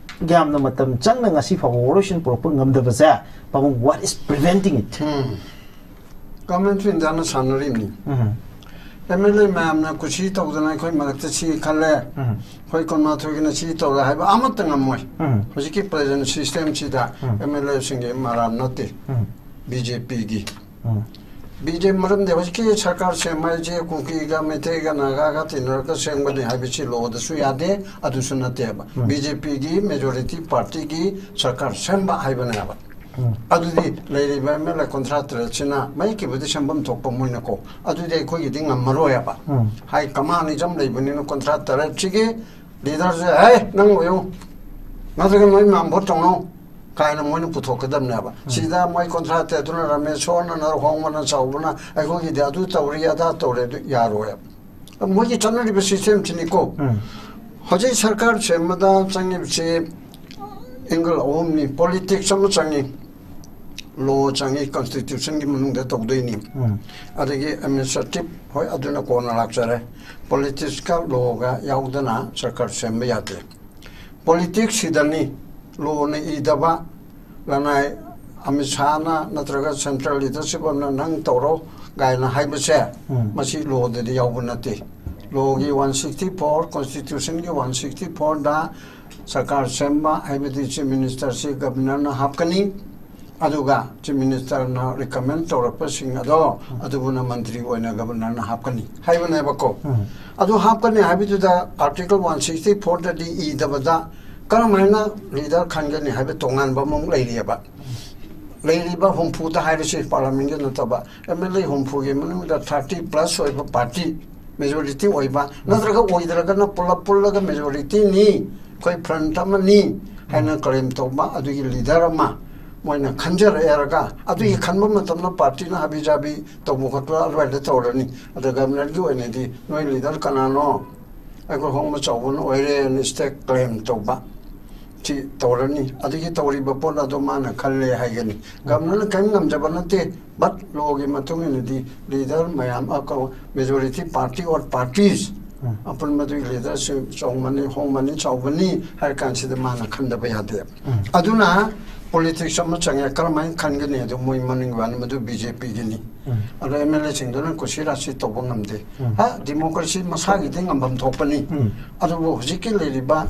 ꯌꯥꯝꯅ ꯃꯇꯝ ꯆꯪꯅ ꯉꯁꯤ ꯐꯥꯎꯕ ꯋꯥꯔꯣꯏꯁꯤꯟ ꯄꯨꯔꯛꯄ ꯉꯝꯗꯕꯁꯦ, ꯄꯥꯕꯨꯡ, what is preventing it? Um. Government of ꯏꯟꯗꯤꯌꯥꯅ ꯁꯥꯟꯅꯔꯤꯕꯅꯤ꯫ ꯎꯝ, ꯑꯦꯝ ꯑꯦꯜ ꯑꯦ ꯃꯌꯥꯝꯅ ꯀꯨꯁꯤ ꯇꯧꯗꯅ ꯑꯩꯈꯣꯏ ꯃꯔꯛꯇ ꯁꯤ ꯈꯜꯂꯦ, ꯎꯝ, ꯑꯩꯈꯣꯏ ꯀꯨꯟꯃꯥꯊꯣꯏꯒꯤꯅ ꯁꯤ ꯇꯧꯔꯦ ꯍꯥꯏꯕ ꯑꯃꯠꯇ ꯉꯝꯃꯣꯏ꯫ ꯎꯝ, ꯍꯧꯖꯤꯛꯀꯤ ꯄ꯭ꯔꯖꯦꯟ ꯁꯤꯁꯇꯦꯝꯁꯤꯗ ꯎꯝ꯫ ꯑꯦꯝ ꯑꯦꯜ ꯑꯦꯁꯤꯡꯒꯤ ꯃꯔꯥꯜ ꯅꯠꯇꯦ, ꯎꯝ, ꯕꯤ ꯖꯦ ꯄꯤꯒꯤ꯫ ꯎꯝ, ꯕꯤ ꯖꯦ ꯄꯤ ꯃꯔꯝꯗꯤ ꯍꯧꯖꯤꯛꯀꯤ ꯁꯔꯀꯥꯔ ꯁꯦꯝꯕ ꯍꯥꯏꯁꯦ ꯀꯨꯀꯤꯒ ꯃꯩꯇꯩꯒ ꯅꯥꯒꯥꯒ ꯇꯤꯟꯅꯔꯒ ꯁꯦꯝꯒꯅꯤ ꯍꯥꯏꯕꯁꯤ ꯂꯣꯗꯁꯨ ꯌꯥꯗꯦ, ꯑꯗꯨꯁꯨ ꯅꯠꯇꯦꯕ꯫ ꯎꯝ꯫ ꯕꯤ ꯖꯦ ꯄꯤꯒꯤ ꯃꯦꯖꯣꯔꯤꯇꯤ ꯄꯥꯔꯇꯤꯒꯤ ꯁꯔꯀꯥꯔ ꯁꯦꯝꯕ ꯍꯥꯏꯕꯅꯦꯕ꯫ ꯎꯝ, ꯑꯗꯨꯗꯤ ꯂꯩꯔꯤꯕ ꯑꯦꯝ ꯑꯦꯜ ꯑꯦ ꯀꯨꯟꯊ꯭ꯔꯥ ꯇꯔꯦꯠꯁꯤꯅ ꯃꯌꯦꯛꯀꯤꯕꯨꯗꯤ ꯁꯦꯝꯐꯝ ꯊꯣꯛꯄ ꯃꯣꯏꯅꯀꯣ, ꯑꯗꯨꯗꯤ ꯑꯩꯈꯣꯏꯒꯤꯗꯤ ꯉꯝꯃꯔꯣꯏꯕ꯫ ꯎꯝ, ꯍꯥꯏ ꯀꯃꯥꯟ ꯏꯖꯝ ꯂꯩꯕꯅꯤꯅ ꯀꯨꯟꯊ꯭ꯔꯥ ꯇꯔꯦꯠꯁꯤꯒꯤ ꯂꯤꯗꯔꯁꯦ, "ꯍꯦ, ꯅꯪ ꯑꯣꯏꯌꯨ, ꯅꯠꯇ꯭ꯔꯒ ꯅꯣꯏ ꯃꯌꯥꯝ ꯚꯣꯠ ꯇꯧꯅꯧ" ꯀꯥꯏꯅ ꯃꯣꯏꯅ ꯄꯨꯊꯣꯛꯀꯗꯕꯅꯦꯕ꯫ ꯁꯤꯗ ꯃꯣꯏ ꯀꯨꯟꯊ꯭ꯔꯥ ꯇꯔꯦꯠꯇꯨꯅ ꯔꯥꯃꯦꯁꯣꯔꯅ ꯅꯔꯍꯣꯡꯕꯅ ꯆꯥꯎꯕꯅ ꯑꯩꯈꯣꯏꯒꯤꯗꯤ ꯑꯗꯨ ꯇꯧꯔꯤ ꯑꯗꯥ ꯇꯧꯔꯦ, ꯑꯗꯨ ꯌꯥꯔꯣꯏꯕ꯫ ꯃꯣꯏꯒꯤ ꯆꯠꯅꯔꯤꯕ ꯁꯤꯁꯇꯦꯝꯁꯤꯅꯤꯀꯣ꯫ ꯎꯝ, ꯍꯧꯖꯤꯛ ꯁꯔꯀꯥꯔ ꯁꯦꯝꯕꯗ ꯆꯪꯉꯤꯕꯁꯤ ꯑꯦꯡꯒꯜ ꯑꯍꯨꯝꯅꯤ꯫ ꯄꯣꯂꯤꯇꯤꯛꯁ ꯑꯃ ꯆꯪꯉꯤ, ꯂꯣ ꯆꯪꯉꯤ, ꯀꯟꯁꯇꯤꯇ꯭ꯌꯨꯁꯟꯒꯤ ꯃꯅꯨꯡꯗ ꯇꯧꯗꯣꯏꯅꯤ꯫ ꯎꯝ, ꯑꯗꯒꯤ ꯑꯦꯗꯃꯤꯅꯤꯁꯇ꯭ꯔꯦꯇꯤꯞ, ꯍꯣꯏ, ꯑꯗꯨꯅ ꯀꯣꯟꯅ ꯂꯥꯛꯆꯔꯦ꯫ ꯄꯣꯂꯤꯇꯤꯛꯁꯀ ꯂꯣꯒ ꯌꯥꯎꯗꯅ ꯁꯔꯀꯥꯔ ꯁꯦꯝꯕ ꯌꯥꯗꯦ꯫ ꯄꯣꯂꯤꯇꯤꯛꯁꯁꯤꯗꯅꯤ ꯂꯣꯅ ꯏꯗꯕ, ꯂꯅꯥꯏ ꯑꯃꯤꯠ ꯁꯥꯍꯅ ꯅꯠꯇ꯭ꯔꯒ ꯁꯦꯟꯇ꯭ꯔꯦꯜ ꯂꯤꯗꯔꯁꯤꯞ ꯑꯃꯅ "ꯅꯪ ꯇꯧꯔꯣ" ꯀꯥꯏꯅ ꯍꯥꯏꯕꯁꯦ, ꯎꯝ꯫ ꯃꯁꯤ ꯂꯣꯗꯗꯤ ꯌꯥꯎꯕ ꯅꯠꯇꯦ꯫ ꯂꯣꯒꯤ ꯋꯥꯟ ꯁꯤꯛꯁꯇꯤ ꯐꯣꯔ, ꯀꯣꯟꯁꯇꯤꯇ꯭ꯌꯨꯁꯟꯒꯤ ꯋꯥꯟ ꯁꯤꯛꯁꯇꯤ ꯐꯣꯔꯗ ꯁꯔꯀꯥꯔ ꯁꯦꯝꯕ ꯍꯥꯏꯕꯗꯤ ꯆꯤꯐ ꯃꯤꯅꯤꯁꯇꯔꯁꯤ ꯒꯕꯔꯅꯔꯅ ꯍꯥꯞꯀꯅꯤ, ꯑꯗꯨꯒ ꯆꯤꯐ ꯃꯤꯅꯤꯁꯇꯔꯅ ꯔꯤꯀꯃꯦꯟ ꯇꯧꯔꯛꯄꯁꯤꯡ ꯑꯗꯣ ꯑꯗꯨꯕꯨꯅ ꯃꯟꯇ꯭ꯔꯤ ꯑꯣꯏꯅ ꯒꯕꯔꯅꯔꯅ ꯍꯥꯞꯀꯅꯤ ꯍꯥꯏꯕꯅꯦꯕꯀꯣ꯫ ꯎꯝ꯫ ꯑꯗꯨ ꯍꯥꯞꯀꯅꯤ ꯍꯥꯏꯕꯗꯨꯗ ꯑꯥꯔꯇꯤꯀꯜ ꯋꯥꯟ ꯁꯤꯛꯁꯇꯤ ꯐꯣꯔꯗꯗꯤ ꯏꯗꯕꯗ ꯀꯔꯝꯍꯥꯏꯅ ꯂꯤꯗꯔ ꯈꯟꯒꯅꯤ ꯍꯥꯏꯕ ꯇꯣꯉꯥꯟꯕ ꯑꯃꯃꯨꯛ ꯂꯩꯔꯤꯑꯕ꯫ ꯂꯩꯔꯤꯕ ꯍꯨꯝꯐꯨꯗ ꯍꯥꯏꯔꯤꯁꯤ, ꯄꯥꯔꯂꯤꯌꯥꯃꯦꯟꯒꯤ ꯅꯠꯇꯕ, ꯑꯦꯝ ꯑꯦꯜ ꯑꯦ ꯍꯨꯝꯐꯨꯒꯤ ꯃꯅꯨꯡꯗ ꯊꯥꯔꯇꯤ ꯄ꯭ꯂꯁ ꯑꯣꯏꯕ ꯄꯥꯔꯇꯤ, ꯃꯦꯖꯣꯔꯤꯇꯤ ꯑꯣꯏꯕ, ꯅꯠꯇ꯭ꯔꯒ ꯑꯣꯏꯗ꯭ꯔꯒꯅ ꯄꯨꯂꯞ ꯄꯨꯜꯂꯒ ꯃꯦꯖꯣꯔꯤꯇꯤꯅꯤ, ꯑꯩꯈꯣꯏ ꯐ꯭ꯔꯟꯠ ꯑꯃꯅꯤ ꯍꯥꯏꯅ ꯀ꯭ꯂꯦꯝ ꯇꯧꯕ ꯑꯗꯨꯒꯤ ꯂꯤꯗꯔ ꯑꯃ ꯃꯣꯏꯅ ꯈꯟꯖꯔꯛꯑꯦꯔꯒ, ꯑꯗꯨꯒꯤ ꯈꯟꯕ ꯃꯇꯝꯗ ꯄꯥꯔꯇꯤꯅ ꯍꯥꯕꯤ ꯖꯥꯕꯤ ꯇꯧꯕ ꯈꯣꯠꯄ ꯑꯗꯨꯋꯥꯏꯗ ꯇꯧꯔꯅꯤ꯫ ꯑꯗ ꯒꯕꯔꯅꯔꯒꯤ ꯑꯣꯏꯅꯗꯤ ꯅꯣꯏ ꯂꯤꯗꯔ ꯀꯅꯥꯅꯣ? ꯑꯩꯈꯣꯏ ꯍꯣꯡꯕ ꯆꯥꯎꯕꯅ ꯑꯣꯏꯔꯦꯅ ꯁ꯭ꯇꯦꯠ ꯀ꯭ꯂꯦꯝ ꯇꯧꯕ ꯁꯤ ꯇꯧꯔꯅꯤ꯫ ꯑꯗꯒꯤ ꯇꯧꯔꯤꯕ ꯄꯣꯠ ꯑꯗꯣ ꯃꯥꯅ ꯈꯜꯂꯦ ꯍꯥꯏꯒꯅꯤ꯫ ꯒꯕꯔꯅꯔꯅ ꯀꯔꯤꯝ ꯉꯝꯖꯕ ꯅꯠꯇꯦ꯫ ꯕꯠ ꯂꯣꯒꯤ ꯃꯇꯨꯡ ꯏꯟꯅꯗꯤ ꯂꯤꯗꯔ ꯃꯌꯥꯝ, ꯃꯦꯖꯣꯔꯤꯇꯤ ꯄꯥꯔꯇꯤ ꯑꯣꯔ ꯄꯥꯔꯇꯤꯁ ꯑꯄꯨꯟꯕꯗꯨꯒꯤ ꯂꯤꯗꯔꯁꯤꯡ ꯆꯥꯎꯃꯅꯤ, ꯍꯣꯡꯕꯅꯤ, ꯆꯥꯎꯕꯅꯤ ꯍꯥꯏꯔ ꯀꯥꯟꯁꯤꯗ ꯃꯥꯅ ꯈꯟꯗꯕ ꯌꯥꯗꯦ꯫ ꯑꯗꯨꯅ ꯄꯣꯂꯤꯇꯤꯛꯁ ꯑꯃ ꯆꯪꯉꯦ, ꯀꯔꯝꯍꯥꯏꯅ ꯈꯟꯒꯅꯤ ꯑꯗꯨ ꯃꯣꯏ ꯃꯅꯤꯡ ꯋꯥꯅꯤ, ꯃꯗꯨ ꯕꯤ ꯖꯦ ꯄꯤꯒꯤꯅꯤ꯫ ꯑꯗꯣ ꯑꯦꯝ ꯑꯦꯜ ꯑꯦꯁꯤꯡꯗꯨꯅ ꯀꯨꯁꯤ ꯔꯥꯁꯤ ꯇꯧꯕ ꯉꯝꯗꯦ꯫ ꯍꯥ, ꯗꯤꯃꯣꯀ꯭ꯔꯦꯁꯤ ꯃꯁꯥꯒꯤꯗꯤ ꯉꯝꯐꯝ ꯊꯣꯛꯄꯅꯤ꯫ ꯑꯗꯨꯕꯨ ꯍꯧꯖꯤꯛꯀꯤ ꯂꯩꯔꯤꯕ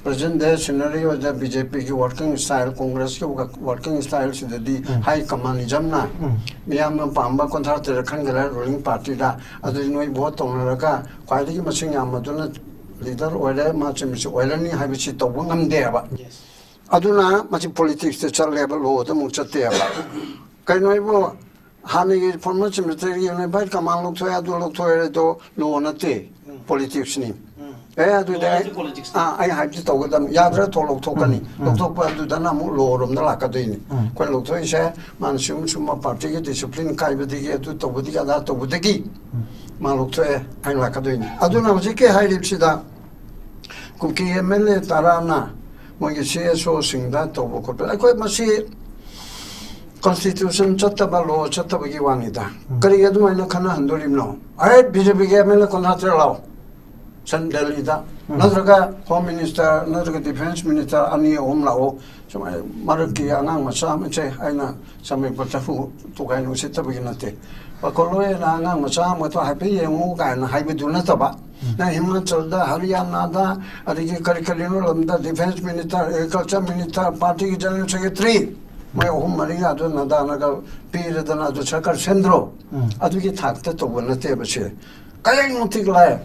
ꯄ꯭ꯔꯖꯦꯟ ꯗꯦ ꯁꯤꯅꯔꯤ ꯑꯣꯏꯗ ꯕꯤ ꯖꯦ ꯄꯤꯒꯤ ꯋꯥꯔꯀꯤꯡ ꯁ꯭ꯇꯥꯏꯜ, ꯀꯣꯡꯒ꯭ꯔꯦꯁꯀꯤ ꯋꯥꯔꯀꯤꯡ ꯁ꯭ꯇꯥꯏꯜꯁꯤꯗꯗꯤ ꯍꯥꯏ ꯀꯃꯥꯟꯅꯤꯖꯝꯅ ꯃꯤꯌꯥꯝꯅ ꯄꯥꯝꯕ ꯀꯨꯟꯊ꯭ꯔꯥ ꯇꯔꯦꯠ ꯈꯟꯒꯠꯂꯦ ꯔꯨꯂꯤꯡ ꯄꯥꯔꯇꯤꯗ, ꯑꯗꯨꯗꯤ ꯅꯣꯏ ꯚꯣꯠ ꯇꯧꯅꯔꯒ ꯈ꯭ꯋꯥꯏꯗꯒꯤ ꯃꯁꯤꯡ ꯌꯥꯝꯕꯗꯨꯅ ꯂꯤꯗꯔ ꯑꯣꯏꯔꯦ, ꯃꯥ ꯆꯤꯃꯤꯁꯤ ꯑꯣꯏꯔꯅꯤ ꯍꯥꯏꯕꯁꯤ ꯇꯧꯕ ꯉꯝꯗꯦꯕ꯫ ꯑꯗꯨꯅ ꯃꯁꯤ ꯄꯣꯂꯤꯇꯤꯛꯁꯇ ꯆꯠꯂꯦꯕ, ꯂꯣꯗ ꯑꯃꯨꯛ ꯆꯠꯇꯦꯕ꯫ ꯀꯩꯅꯣ ꯍꯥꯏꯕꯨ, ꯍꯥꯟꯅꯒꯤ ꯐꯣꯔꯃꯔ ꯆꯤꯐ ꯃꯤꯅꯤꯁꯇꯔꯒꯤ ꯌꯨꯅꯤꯐꯥꯏꯠ ꯀꯃꯥꯟ ꯂꯧꯊꯣꯛꯑꯦ, ꯑꯗꯨ ꯂꯧꯊꯣꯛꯑꯦ, ꯑꯗꯣ ꯂꯣ ꯅꯠꯇꯦ, ꯄꯣꯂꯤꯇꯤꯛꯁꯅꯤ꯫ ꯑꯦ, ꯑꯗꯨꯗꯤ ꯑꯩ, ꯂꯣ ꯍꯥꯏꯁꯦ ꯄꯣꯂꯤꯇꯤꯛꯁꯅꯤ꯫ ꯑꯥ, ꯑꯩ ꯍꯥꯏꯕꯁꯤ ꯇꯧꯒꯗꯕꯅꯤ꯫ ꯌꯥꯗ꯭ꯔꯥ ꯊꯣꯛ ꯂꯧꯊꯣꯛꯀꯅꯤ꯫ ꯂꯧꯊꯣꯛꯄ ꯑꯗꯨꯗꯅ ꯑꯃꯨꯛ ꯂꯣꯔꯣꯝꯗ ꯂꯥꯛꯀꯗꯣꯏꯅꯤ꯫ ꯑꯩꯈꯣꯏ ꯂꯧꯊꯣꯛꯏꯁꯦ ꯃꯥꯅ ꯁꯤꯒꯨꯝ ꯁꯤꯒꯨꯝꯕ ꯄꯥꯔꯇꯤꯒꯤ ꯗꯤꯁꯤꯄ꯭ꯂꯤꯟ ꯀꯥꯏꯕꯗꯒꯤ, ꯑꯗꯨ ꯇꯧꯕꯗꯒꯤ, ꯑꯗꯥ ꯇꯧꯕꯗꯒꯤ ꯃꯥ ꯂꯧꯊꯣꯛꯑꯦ ꯍꯥꯏꯅ ꯂꯥꯛꯀꯗꯣꯏꯅꯤ꯫ ꯑꯗꯨꯅ ꯍꯧꯖꯤꯛꯀꯤ ꯍꯥꯏꯔꯤꯕꯁꯤꯗ ꯀꯨꯀꯤ ꯑꯦꯝ ꯑꯦꯜ ꯑꯦ ꯇꯔꯥꯅ ꯃꯣꯏꯒꯤ ꯁꯤ ꯑꯦꯁ ꯑꯣꯁꯤꯡꯗ ꯇꯧꯕ ꯈꯣꯠꯄ, ꯑꯩꯈꯣꯏ ꯃꯁꯤ ꯀꯣꯟꯁꯇꯤꯇ꯭ꯌꯨꯁꯟ ꯆꯠꯇꯕ, ꯂꯣ ꯆꯠꯇꯕꯒꯤ ꯋꯥꯅꯤꯗ꯫ ꯀꯔꯤꯒꯤ ꯑꯗꯨꯃꯥꯏꯅ ꯈꯟꯅꯍꯟꯗꯣꯔꯤꯕꯅꯣ? ꯑꯩ ꯕꯤ ꯖꯦ ꯄꯤꯒꯤ ꯑꯦꯝ ꯑꯦꯜ ꯑꯦ ꯀꯨꯟꯊ꯭ꯔꯥ ꯇꯔꯦꯠ ꯂꯥꯎ, ꯁꯟ ꯗꯦꯜꯂꯤꯗ, ꯅꯠꯇ꯭ꯔꯒ ꯍꯣꯝ ꯃꯤꯅꯤꯁꯇꯔ ꯅꯠꯇ꯭ꯔꯒ ꯗꯤꯐꯦꯟꯁ ꯃꯤꯅꯤꯁꯇꯔ ꯑꯅꯤ ꯑꯍꯨꯝ ꯂꯥꯛꯑꯣ꯫ ꯁꯨꯃꯥꯏꯅ ꯃꯔꯛꯀꯤ ꯑꯉꯥꯡ ꯃꯆꯥ ꯑꯃꯁꯦ ꯑꯩꯅ ꯆꯃꯩ ꯄꯣꯠꯇꯕꯨ ꯇꯨꯒꯥꯏꯅ ꯎꯁꯤꯠꯇꯕꯒꯤ ꯅꯠꯇꯦ꯫ ꯄꯥꯈꯠꯂꯣꯏꯅ ꯑꯉꯥꯡ ꯃꯆꯥ ꯑꯃꯗꯣ ꯍꯥꯏꯐꯦꯠ ꯌꯦꯡꯉꯨ ꯀꯥꯏꯅ ꯍꯥꯏꯕꯗꯨ ꯅꯠꯇꯕ, ꯅꯪ ꯍꯤꯃꯥꯆꯜꯗ, ꯍꯔꯤꯌꯥꯅꯥꯗ, ꯑꯗꯒꯤ ꯀꯔꯤ ꯀꯔꯤꯅꯣ ꯂꯝꯗ ꯗꯤꯐꯦꯟꯁ ꯃꯤꯅꯤꯁꯇꯔ, ꯑꯦꯒ꯭ꯔꯤꯀꯜꯆꯔ ꯃꯤꯅꯤꯁꯇꯔ, ꯄꯥꯔꯇꯤꯒꯤ ꯖꯦꯅꯔꯦꯜ ꯁꯦꯀ꯭ꯔꯦꯇꯔꯤ, ꯃꯣꯏ ꯑꯍꯨꯝ ꯃꯔꯤꯒ ꯑꯗꯨ ꯅꯗꯥꯅꯒ ꯄꯤꯔꯗꯅ ꯑꯗꯨ ꯁꯔꯀꯥꯔ ꯁꯦꯝꯗ꯭ꯔꯣ? ꯑꯗꯨꯒꯤ ꯊꯥꯛꯇ ꯇꯧꯕ ꯅꯠꯇꯦꯕ ꯁꯦ꯫ ꯀꯌꯥꯒꯤ ꯃꯇꯤꯛ ꯂꯥꯏ꯫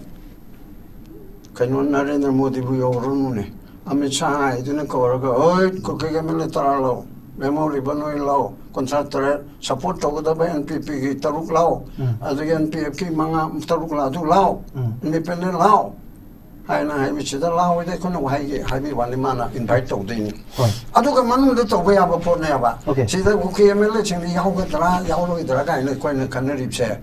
ꯀꯩꯅꯣ, ꯅꯔꯦꯟꯗ꯭ꯔ ꯃꯣꯗꯤꯕꯨ ꯌꯧꯔꯨꯅꯨꯅꯦ꯫ ꯑꯃꯤꯠ ꯁꯥꯍ ꯍꯥꯏꯗꯨꯅ ꯀꯧꯔꯒ, "ꯍꯣꯏ, ꯀꯨꯀꯤꯒꯤ ꯑꯦꯝ ꯑꯦꯜ ꯑꯦ ꯇꯔꯥ ꯂꯥꯎ, ꯃꯦꯃꯣ ꯔꯤꯕꯟ ꯑꯣꯏꯅ ꯂꯥꯎ, ꯀꯨꯟꯊ꯭ꯔꯥ ꯇꯔꯦꯠ ꯁꯄꯣꯔꯠ ꯇꯧꯒꯗꯕ ꯑꯦꯟ ꯄꯤ ꯄꯤꯒꯤ ꯇꯔꯨꯛ ꯂꯥꯎ, ꯑꯗꯒꯤ ꯑꯦꯟ ꯄꯤ ꯑꯦꯐꯀꯤ ꯃꯉꯥ, ꯇꯔꯨꯛ ꯂꯥꯎ, ꯑꯗꯨ ꯂꯥꯎ, ꯏꯟꯗꯤꯄꯦꯟꯗꯦꯟ ꯂꯥꯎ" ꯍꯥꯏꯅ ꯍꯥꯏꯕꯁꯤꯗ ꯂꯥꯎ ꯍꯥꯏꯗꯤ ꯑꯩꯈꯣꯏꯅ ꯋꯥꯍꯩꯒꯤ ꯍꯥꯏꯕꯤ ꯋꯥꯅꯤ, ꯃꯥꯅ ꯏꯟꯚꯥꯏꯠ ꯇꯧꯗꯣꯏꯅꯤ꯫ ꯑꯗꯨꯒ ꯃꯅꯨꯡꯗ ꯇꯧꯕ ꯌꯥꯕ ꯄꯣꯠꯅꯦꯕ꯫ ꯑꯣꯀꯦ꯫ ꯁꯤꯗ ꯀꯨꯀꯤ ꯑꯦꯝ ꯑꯦꯜ ꯑꯦꯁꯤꯡꯗꯤ ꯌꯥꯎꯒꯗ꯭ꯔꯥ ꯌꯥꯎꯔꯣꯏꯗ꯭ꯔꯥ ꯀꯥꯏꯅ ꯑꯩꯈꯣꯏꯅ ꯈꯟꯅꯔꯤꯕꯁꯦ꯫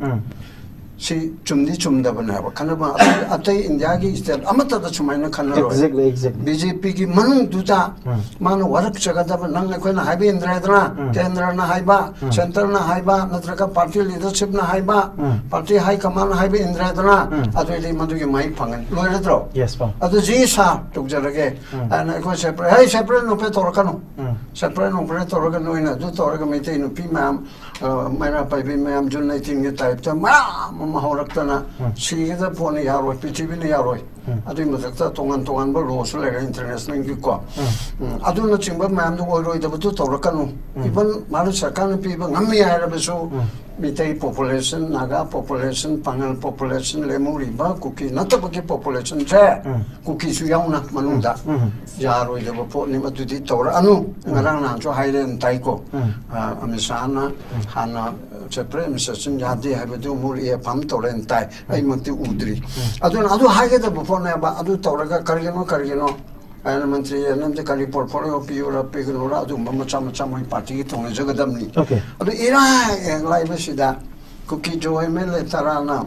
ꯁꯤ ꯆꯨꯝꯗꯤ ꯆꯨꯝꯗꯕꯅꯦꯕ꯫ ꯈꯟꯅꯕ ꯑꯇꯩ, ꯑꯇꯩ ꯏꯟꯗꯤꯌꯥꯒꯤ ꯁ꯭ꯇꯦꯠ ꯑꯃꯠꯇꯗ ꯁꯨꯃꯥꯏꯅ ꯈꯟꯅꯔꯣꯏ꯫ Exactly, exactly. ꯕꯤ ꯖꯦ ꯄꯤꯒꯤ ꯃꯅꯨꯡꯗꯨꯗ ꯎꯝ. ꯃꯥꯅ ꯋꯥꯔꯛꯆꯒꯗꯕ, ꯅꯪ ꯑꯩꯈꯣꯏꯅ ꯍꯥꯏꯕ ꯏꯟꯗ꯭ꯔꯦꯗꯅ, ꯎꯝ. ꯀꯦꯟꯗ꯭ꯔꯅ ꯍꯥꯏꯕ, ꯎꯝ. ꯁꯦꯟꯇꯔꯅ ꯍꯥꯏꯕ, ꯅꯠꯇ꯭ꯔꯒ ꯄꯥꯔꯇꯤ ꯂꯤꯗꯔꯁꯤꯞꯅ ꯍꯥꯏꯕ, ꯎꯝ. ꯄꯥꯔꯇꯤ ꯍꯥꯏ ꯀꯃꯥꯟꯅ ꯍꯥꯏꯕ ꯏꯟꯗ꯭ꯔꯦꯗꯅ, ꯎꯝ. ꯑꯗꯨꯑꯣꯏꯗꯤ ꯃꯗꯨꯒꯤ ꯃꯍꯩ ꯐꯪꯒꯅꯤ꯫ ꯂꯣꯏꯔꯗ꯭ꯔꯣ? Yes, ꯄꯥꯎ. ꯑꯗꯨ ꯖꯤ ꯁꯥꯔ ꯇꯧꯖꯔꯒꯦ ꯎꯝ. ꯍꯥꯏꯅ ꯑꯩꯈꯣꯏ ꯁꯦꯄꯔꯦꯠ, ꯍꯦ, ꯁꯦꯄꯔꯦꯠ ꯅꯨꯄꯤ ꯇꯧꯔꯛꯀꯅꯨ꯫ ꯎꯝ. ꯁꯦꯄꯔꯦꯠ ꯅꯨꯄꯤ ꯇꯧꯔꯒ ꯅꯣꯏꯅ ꯑꯗꯨ ꯇꯧꯔꯒ ꯃꯩꯇꯩ ꯅꯨꯄꯤ ꯃꯌꯥꯝ, ꯑ, ꯃꯩꯔꯥ ꯄꯥꯏꯕꯤ ꯃꯌꯥꯝ, ꯖꯨꯟ ꯑꯩꯠꯇꯤꯟꯒꯤ ꯇꯥꯏꯞꯇ ꯃꯌꯥꯝ ꯑꯃ ꯍꯧꯔꯛꯇꯅ ꯎꯝ. ꯁꯤꯒꯗꯕ ꯄꯣꯠꯅꯤ, ꯌꯥꯔꯣꯏ, ꯄ꯭ꯔꯤꯊꯤꯕꯤꯅ ꯌꯥꯔꯣꯏ꯫ ꯎꯝ. ꯑꯗꯨꯒꯤ ꯃꯊꯛꯇ ꯇꯣꯉꯥꯟ ꯇꯣꯉꯥꯟꯕ ꯂꯣꯁꯨ ꯂꯩꯔꯦ ꯏꯟꯇꯔꯅꯦꯁꯅꯦꯜꯒꯤꯀꯣ꯫ ꯎꯝ. ꯎꯝ, ꯑꯗꯨꯅꯆꯤꯡꯕ ꯃꯌꯥꯝꯗꯨ ꯑꯣꯏꯔꯣꯏꯗꯕꯗꯨ ꯇꯧꯔꯛꯀꯅꯨ꯫ ꯎꯝ. ꯏꯚꯟ ꯚꯥꯔꯠ ꯁꯔꯀꯥꯔꯅ ꯄꯤꯕ ꯉꯝꯃꯤ ꯍꯥꯏꯔꯕꯁꯨ ꯎꯝ. ꯃꯤꯇꯩ ꯄꯣꯄꯨꯂꯦꯁꯟ, ꯅꯥꯒꯥ ꯄꯣꯄꯨꯂꯦꯁꯟ, ꯄꯥꯉꯜ ꯄꯣꯄꯨꯂꯦꯁꯟ, ꯂꯦꯝꯍꯧꯔꯤꯕ ꯀꯨꯀꯤ ꯅꯠꯇꯕꯒꯤ ꯄꯣꯄꯨꯂꯦꯁꯟꯁꯦ ꯎꯝ. ꯀꯨꯀꯤꯁꯨ ꯌꯥꯎꯅ ꯃꯅꯨꯡꯗ ꯎꯝ. ꯌꯥꯔꯣꯏꯗꯕ ꯄꯣꯠꯅꯤ꯫ ꯃꯗꯨꯗꯤ ꯇꯧꯔꯛꯑꯅꯨ꯫ ꯉꯔꯥꯡ ꯅꯍꯥꯟꯁꯨ ꯍꯥꯏꯔꯦꯅ ꯇꯥꯏꯀꯣ꯫ ꯎꯝ. ꯑ, ꯑꯃꯤꯠ ꯁꯥꯍꯅ ꯍꯥꯟꯅ ꯁꯦꯄꯔꯦꯠ ꯑꯦꯗꯃꯤꯅꯤꯁꯇ꯭ꯔꯦꯁꯟ ꯌꯥꯗꯦ ꯍꯥꯏꯕꯗꯨ ꯑꯃꯨꯛ ꯔꯤꯑꯦꯐꯥꯝ ꯇꯧꯔꯦꯅ ꯇꯥꯏ꯫ ꯑꯩꯃꯛꯇꯤ ꯎꯗ꯭ꯔꯤ꯫ ꯑꯗꯨꯅ ꯑꯗꯨ ꯍꯥꯏꯒꯗꯕ ꯄꯣꯠꯅꯦꯕ꯫ ꯑꯗꯨ ꯇꯧꯔꯒ ꯀꯔꯤꯒꯤꯅꯣ, ꯀꯔꯤꯒꯤꯅꯣ ꯍꯥꯏꯅ ꯃꯟꯇ꯭ꯔꯤ ꯅꯪꯗꯤ ꯀꯔꯤ ꯄꯣꯔꯠꯐꯣꯂꯤꯑꯣ ꯄꯤꯌꯨꯔ ꯄꯤꯒꯅꯨꯔ ꯑꯗꯨꯒꯨꯝꯕ ꯃꯆꯥ ꯃꯆꯥ ꯃꯣꯏ ꯄꯥꯔꯇꯤꯒꯤ ꯇꯧꯅꯖꯒꯗꯕꯅꯤ꯫ Okay. ꯑꯗꯨ ꯏꯔꯥꯏ ꯍꯦꯛ ꯂꯥꯏꯕꯁꯤꯗ ꯀꯨꯀꯤ ꯖꯣ ꯑꯦꯝ ꯑꯦꯜ ꯑꯦ ꯇꯔꯥꯅ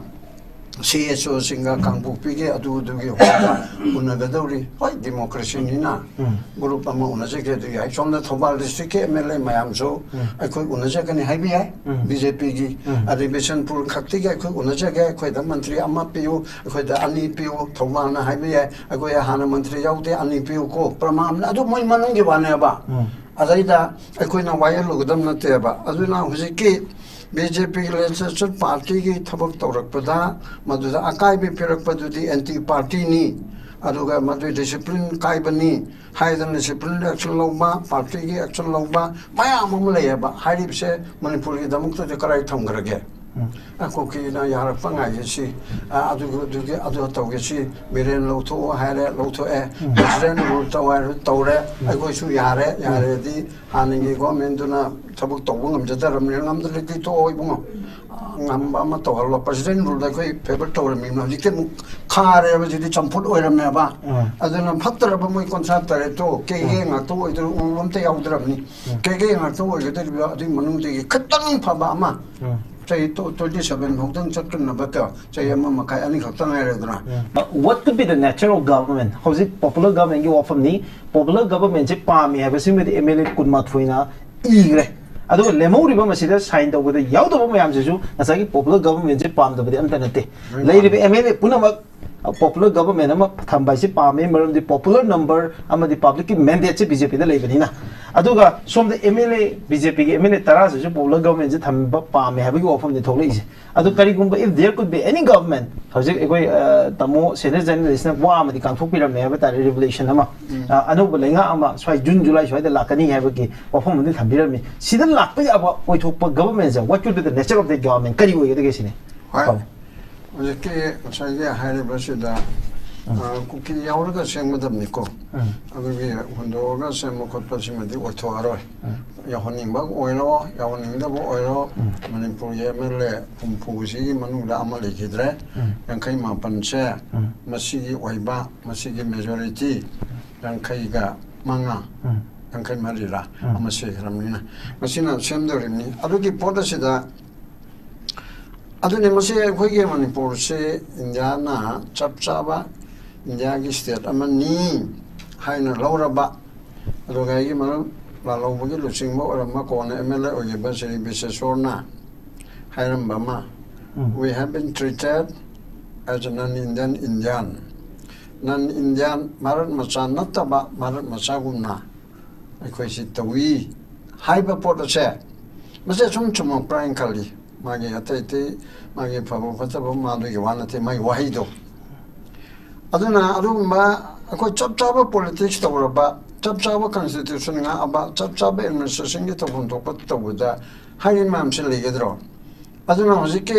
ꯁꯤ ꯑꯦꯁ ꯑꯣꯁꯤꯡꯒ ꯀꯥꯡꯄꯣꯛꯄꯤꯒꯤ ꯑꯗꯨ ꯑꯗꯨꯒꯤ ꯍꯣꯜꯗ ꯎꯅꯒꯗꯧꯔꯤ꯫ ꯍꯣꯏ, ꯗꯤꯃꯣꯀ꯭ꯔꯦꯁꯤꯅꯤꯅ ꯎꯝ. ꯒ꯭ꯔꯨꯞ ꯑꯃ ꯎꯅꯖꯒꯦ ꯑꯗꯨ ꯌꯥꯏ꯫ ꯁꯣꯝꯗ ꯊꯧꯕꯥꯜ ꯗꯤꯁꯇ꯭ꯔꯤꯛꯀꯤ ꯑꯦꯝ ꯑꯦꯜ ꯑꯦ ꯃꯌꯥꯝꯁꯨ ꯎꯝ. ꯑꯩꯈꯣꯏ ꯎꯅꯖꯒꯅꯤ ꯍꯥꯏꯕ ꯌꯥꯏ꯫ ꯎꯝ. ꯕꯤ ꯖꯦ ꯄꯤꯒꯤ ꯎꯝ. ꯑꯗꯩ ꯕꯤꯁꯦꯟꯄꯨꯔ ꯈꯛꯇꯒꯤ ꯑꯩꯈꯣꯏ ꯎꯅꯖꯒꯦ, ꯑꯩꯈꯣꯏꯗ ꯃꯟꯇ꯭ꯔꯤ ꯑꯃ ꯄꯤꯌꯨ, ꯑꯩꯈꯣꯏꯗ ꯑꯅꯤ ꯄꯤꯌꯨ, ꯊꯧꯕꯥꯜꯅ ꯍꯥꯏꯕ ꯌꯥꯏ, ꯑꯩꯈꯣꯏ ꯍꯥꯟꯅ ꯃꯟꯇ꯭ꯔꯤ ꯌꯥꯎꯗꯦ, ꯑꯅꯤ ꯄꯤꯌꯨ ꯀꯣ, ꯄ꯭ꯔꯃꯥꯟ ꯑꯗꯨ ꯃꯣꯏ ꯃꯅꯨꯡꯒꯤ ꯋꯥꯅꯦꯕ꯫ ꯎꯝ. ꯑꯗꯩꯗ ꯑꯩꯈꯣꯏꯅ ꯋꯥꯌꯦꯜꯂꯨꯒꯗꯕ ꯅꯠꯇꯦꯕ꯫ ꯑꯗꯨꯅ ꯍꯧꯖꯤꯛꯀꯤ ꯕꯤ ꯖꯦ ꯄꯤꯒꯤ ꯂꯦꯖꯤꯁꯂꯦꯆꯔ ꯄꯥꯔꯇꯤꯒꯤ ꯊꯕꯛ ꯇꯧꯔꯛꯄꯗ ꯃꯗꯨꯗ ꯑꯀꯥꯏꯕ ꯄꯤꯔꯛꯄꯗꯨꯗꯤ ꯑꯦꯟꯇꯤ ꯄꯥꯔꯇꯤꯅꯤ꯫ ꯑꯗꯨꯒ ꯃꯗꯨ ꯗꯤꯁꯤꯄ꯭ꯂꯤꯟ ꯀꯥꯏꯕꯅꯤ ꯍꯥꯏꯗꯅ ꯗꯤꯁꯤꯄ꯭ꯂꯤꯟ ꯑꯦꯛꯁꯟ ꯂꯧꯕ, ꯄꯥꯔꯇꯤꯒꯤ ꯑꯦꯛꯁꯟ ꯂꯧꯕ ꯃꯌꯥꯝ ꯑꯃ ꯂꯩꯌꯦꯕ꯫ ꯍꯥꯏꯔꯤꯕꯁꯦ ꯃꯅꯤꯄꯨꯔꯒꯤꯗꯃꯛꯇꯗꯤ ꯀꯗꯥꯏ ꯊꯝꯈ꯭ꯔꯒꯦ? ꯎꯝ. ꯑꯩꯈꯣꯏꯅ ꯌꯥꯔꯛꯄ ꯉꯥꯏꯒꯦ ꯁꯤ, ꯑ, ꯑꯗꯨꯒ ꯑꯗꯨꯒꯤ ꯑꯗꯨ ꯇꯧꯒꯦ ꯁꯤ, ꯕꯤꯔꯦꯟ ꯂꯧꯊꯣꯛꯑꯣ ꯍꯥꯏꯔꯦ, ꯂꯧꯊꯣꯛꯑꯦ, ꯄ꯭ꯔꯁꯤꯗꯦꯟ ꯔꯨꯜ ꯇꯧ ꯍꯥꯏꯔꯦ, ꯇꯧꯔꯦ, ꯑꯩꯈꯣꯏꯁꯨ ꯌꯥꯔꯦ, ꯌꯥꯔꯦꯗꯤ ꯍꯥꯟꯅꯒꯤ ꯒꯣꯔꯃꯦꯟꯗꯨꯅ ꯊꯕꯛ ꯇꯧꯕ ꯉꯝꯖꯗ꯭ꯔꯕꯅꯤꯅ, ꯉꯝꯗ꯭ꯔꯗꯤ ꯇꯣꯛꯑꯣ ꯏꯕꯨꯡꯉꯣ, ꯉꯝꯕ ꯑꯃ ꯇꯧꯍꯜꯂꯣ, ꯄ꯭ꯔꯁꯤꯗꯦꯟ ꯔꯨꯜꯗ ꯑꯩꯈꯣꯏ ꯐꯦꯚꯔ ꯇꯧꯔꯝꯃꯤꯕꯅ ꯍꯧꯖꯤꯛꯇꯤ ꯑꯃꯨꯛ ꯈꯥꯔꯦꯕ, ꯁꯤꯗꯤ ꯆꯝꯐꯨꯠ ꯑꯣꯏꯔꯝꯃꯦꯕ꯫ ꯎꯝ. ꯑꯗꯨꯅ ꯐꯠꯇ꯭ꯔꯕ ꯃꯣꯏ ꯀꯨꯟꯊ꯭ꯔꯥ ꯇꯔꯦꯠꯇꯣ ꯀꯦꯒꯦ ꯉꯥꯛꯇ ꯑꯣꯏꯗꯣꯏꯔꯣ, ꯎ ꯑꯝꯇ ꯌꯥꯎꯗ꯭ꯔꯕꯅꯤ꯫ ꯀꯦꯒꯦ ꯉꯥꯛꯇ ꯑꯣꯏꯒꯗꯧꯔꯤꯕ ꯑꯗꯨꯒꯤ ꯃꯅꯨꯡꯗꯒꯤ ꯈꯤꯇꯪ ꯐꯕ ꯑꯃ ꯎꯝ. ꯆꯍꯤ ꯇ꯭ꯋꯦꯟꯇꯤ ꯁꯚꯦꯟ ꯐꯥꯎꯗꯪ ꯆꯠꯀꯟꯅꯕꯗ ꯆꯍꯤ ꯑꯃ ꯃꯈꯥꯏ ꯑꯅꯤꯈꯛꯇ ꯉꯥꯏꯔꯗ꯭ꯔꯥ? What could be the nature of government? ꯍꯧꯖꯤꯛ popular government ꯀꯤ ꯋꯥꯐꯝꯅꯤ꯫ Popular government ꯁꯦ ꯄꯥꯝꯃꯤ ꯍꯥꯏꯕꯁꯤꯃꯗꯤ ꯑꯦꯝ ꯑꯦꯜ ꯑꯦ ꯀꯨꯟꯃꯥꯊꯣꯏꯅ ꯏꯈ꯭ꯔꯦ꯫ ꯑꯗꯨꯒ ꯂꯦꯝꯍꯧꯔꯤꯕ ꯃꯁꯤꯗ ꯁꯥꯏꯟ ꯇꯧꯕꯗ ꯌꯥꯎꯗꯕ ꯃꯌꯥꯝꯁꯤꯁꯨ ꯉꯁꯥꯏꯒꯤ popular government ꯁꯦ ꯄꯥꯝꯗꯕꯗꯤ ꯑꯝꯇ ꯅꯠꯇꯦ꯫ ꯂꯩꯔꯤꯕ ꯑꯦꯝ ꯑꯦꯜ ꯑꯦ ꯄꯨꯝꯅꯃꯛ popular government ꯑꯃ ꯊꯝꯕ ꯍꯥꯏꯁꯤ ꯄꯥꯝꯃꯤ, ꯃꯔꯝꯗꯤ popular number ꯑꯃꯗꯤ public ꯀꯤ mandate ꯁꯦ ꯕꯤ ꯖꯦ ꯄꯤꯗ ꯂꯩꯕꯅꯤꯅ꯫ ꯑꯗꯨꯒ ꯁꯣꯝꯗ M L A, B J ꯄꯤꯒꯤ ꯑꯦꯝ ꯑꯦꯜ ꯑꯦ ꯇꯔꯥꯁꯤꯁꯨ popular government ꯁꯦ ꯊꯝꯕ ꯄꯥꯝꯃꯦ ꯍꯥꯏꯕꯒꯤ ꯋꯥꯐꯝꯅꯤ ꯊꯣꯛꯂꯛꯏꯁꯦ꯫ ꯑꯗꯨ ꯀꯔꯤꯒꯨꯝꯕ, if there could be any government, ꯍꯧꯖꯤꯛ ꯑꯩꯈꯣꯏ, ꯑ, ꯇꯥꯃꯣ senior journalist ꯅ ꯋꯥ ꯑꯃꯗꯤ ꯀꯥꯡꯊꯣꯛꯄꯤꯔꯝꯃꯦ ꯍꯥꯏꯕ ꯇꯥꯔꯦ, revolution ꯑꯃ, ꯑ, ꯑꯅꯧꯕ ꯂꯩꯉꯥꯛ ꯑꯃ ꯁ꯭ꯋꯥꯏ ꯖꯨꯟ ꯖꯨꯂꯥꯏ ꯁ꯭ꯋꯥꯏꯗ ꯂꯥꯛꯀꯅꯤ ꯍꯥꯏꯕꯒꯤ ꯋꯥꯐꯝ ꯑꯃꯗꯤ ꯊꯝꯕꯤꯔꯝꯃꯤ꯫ ꯁꯤꯗ ꯂꯥꯛꯄ ꯌꯥꯕ ꯑꯣꯏꯊꯣꯛꯄ government say, what will be the nature of the government, ꯀꯔꯤ ꯑꯣꯏꯒꯗꯒꯦ ꯁꯤꯅꯤ? ꯍꯣꯏ꯫ ꯇꯥꯃꯣ꯫ ꯍꯧꯖꯤꯛꯀꯤ ꯉꯁꯥꯏꯒꯤ ꯍꯥꯏꯔꯤꯕꯁꯤꯗ, ꯑ, ꯀꯨꯀꯤ ꯌꯥꯎꯔꯒ ꯁꯦꯝꯒꯗꯕꯅꯤꯀꯣ꯫ ꯑꯗꯨꯒꯤ ꯍꯨꯟꯗꯣꯛꯑꯒ ꯁꯦꯝꯕ ꯈꯣꯠꯄꯁꯤꯃꯗꯤ ꯑꯣꯏꯊꯣꯛꯑꯔꯣꯏ꯫ ꯌꯥꯎꯍꯟꯅꯤꯡꯕ ꯑꯣꯏꯔꯣ, ꯌꯥꯎꯍꯟꯅꯤꯡꯗꯕ ꯑꯣꯏꯔꯣ, ꯃꯅꯤꯄꯨꯔꯒꯤ ꯑꯦꯝ ꯑꯦꯜ ꯑꯦ ꯍꯨꯝꯐꯨꯁꯤꯒꯤ ꯃꯅꯨꯡꯗ ꯑꯃ ꯂꯩꯈꯤꯗ꯭ꯔꯦ꯫ ꯌꯥꯡꯈꯩ ꯃꯥꯄꯟꯁꯦ ꯃꯁꯤꯒꯤ ꯑꯣꯏꯕ, ꯃꯁꯤꯒꯤ majority ꯌꯥꯡꯈꯩꯒ ꯃꯉꯥ, ꯌꯥꯡꯈꯩ ꯃꯔꯤꯔꯥ ꯑꯃ ꯁꯤꯈ꯭ꯔꯕꯅꯤꯅ, ꯃꯁꯤꯅ ꯁꯦꯝꯗꯧꯔꯤꯕꯅꯤ꯫ ꯑꯗꯨꯒꯤ ꯄꯣꯠ ꯑꯁꯤꯗ, ꯑꯗꯨꯅꯤ, ꯃꯁꯤ ꯑꯩꯈꯣꯏꯒꯤ ꯃꯅꯤꯄꯨꯔꯁꯤ ꯏꯟꯗꯤꯌꯥꯅ ꯆꯞ ꯆꯥꯕ ꯏꯟꯗꯤꯌꯥꯒꯤ state ꯑꯃꯅꯤ ꯍꯥꯏꯅ ꯂꯧꯔꯕ, ꯑꯗꯨꯒ ꯑꯩꯒꯤ ꯃꯔꯨꯞ ꯂꯥꯜꯍꯧꯕꯒꯤ ꯂꯨꯆꯤꯡꯕ ꯑꯣꯏꯔꯝꯕ, ꯀꯣꯟꯅ ꯑꯦꯝ ꯑꯦꯜ ꯑꯦ ꯑꯣꯏꯈꯤꯕ ꯁ꯭ꯔꯤ ꯕꯤꯁꯦꯁꯣꯔꯅ ꯍꯥꯏꯔꯝꯕ ꯑꯃ, "We have been treated as a non-Indian Indian, non-Indian, Bharat ꯃꯆꯥ ꯅꯠꯇꯕ ꯚꯥꯔꯠ ꯃꯆꯥꯒꯨꯝꯅ ꯑꯩꯈꯣꯏꯁꯤ ꯇꯧꯏ" ꯍꯥꯏꯕ ꯄꯣꯠ ꯑꯁꯦ, ꯃꯁꯤ ꯑꯁꯨꯝ ꯆꯨꯝꯃꯛꯄ꯭ꯔꯥ ꯍꯥꯏꯅ ꯈꯜꯂꯤ꯫ ꯃꯥꯒꯤ ꯑꯇꯩ ꯑꯇꯩ, ꯃꯥꯒꯤ ꯐꯕ ꯐꯠꯇꯕ, ꯃꯥꯗꯨꯒꯤ ꯋꯥ ꯅꯠꯇꯦ, ꯃꯥꯒꯤ ꯋꯥꯍꯩꯗꯣ꯫ ꯑꯗꯨꯅ ꯑꯗꯨꯒꯨꯝꯕ ꯑꯩꯈꯣꯏ ꯆꯞ ꯆꯥꯕ politics ꯇꯧꯔꯕ, ꯆꯞ ꯆꯥꯕ constitution ꯉꯥꯛꯑꯕ, ꯆꯞ ꯆꯥꯕ administration ꯒꯤ ꯇꯧꯐꯝ ꯊꯣꯛꯄ ꯇꯧꯕꯗ ꯍꯥꯏꯔꯤꯕ ꯃꯌꯥꯝꯁꯤ ꯂꯩꯒꯗ꯭ꯔꯣ? ꯑꯗꯨꯅ ꯍꯧꯖꯤꯛꯀꯤ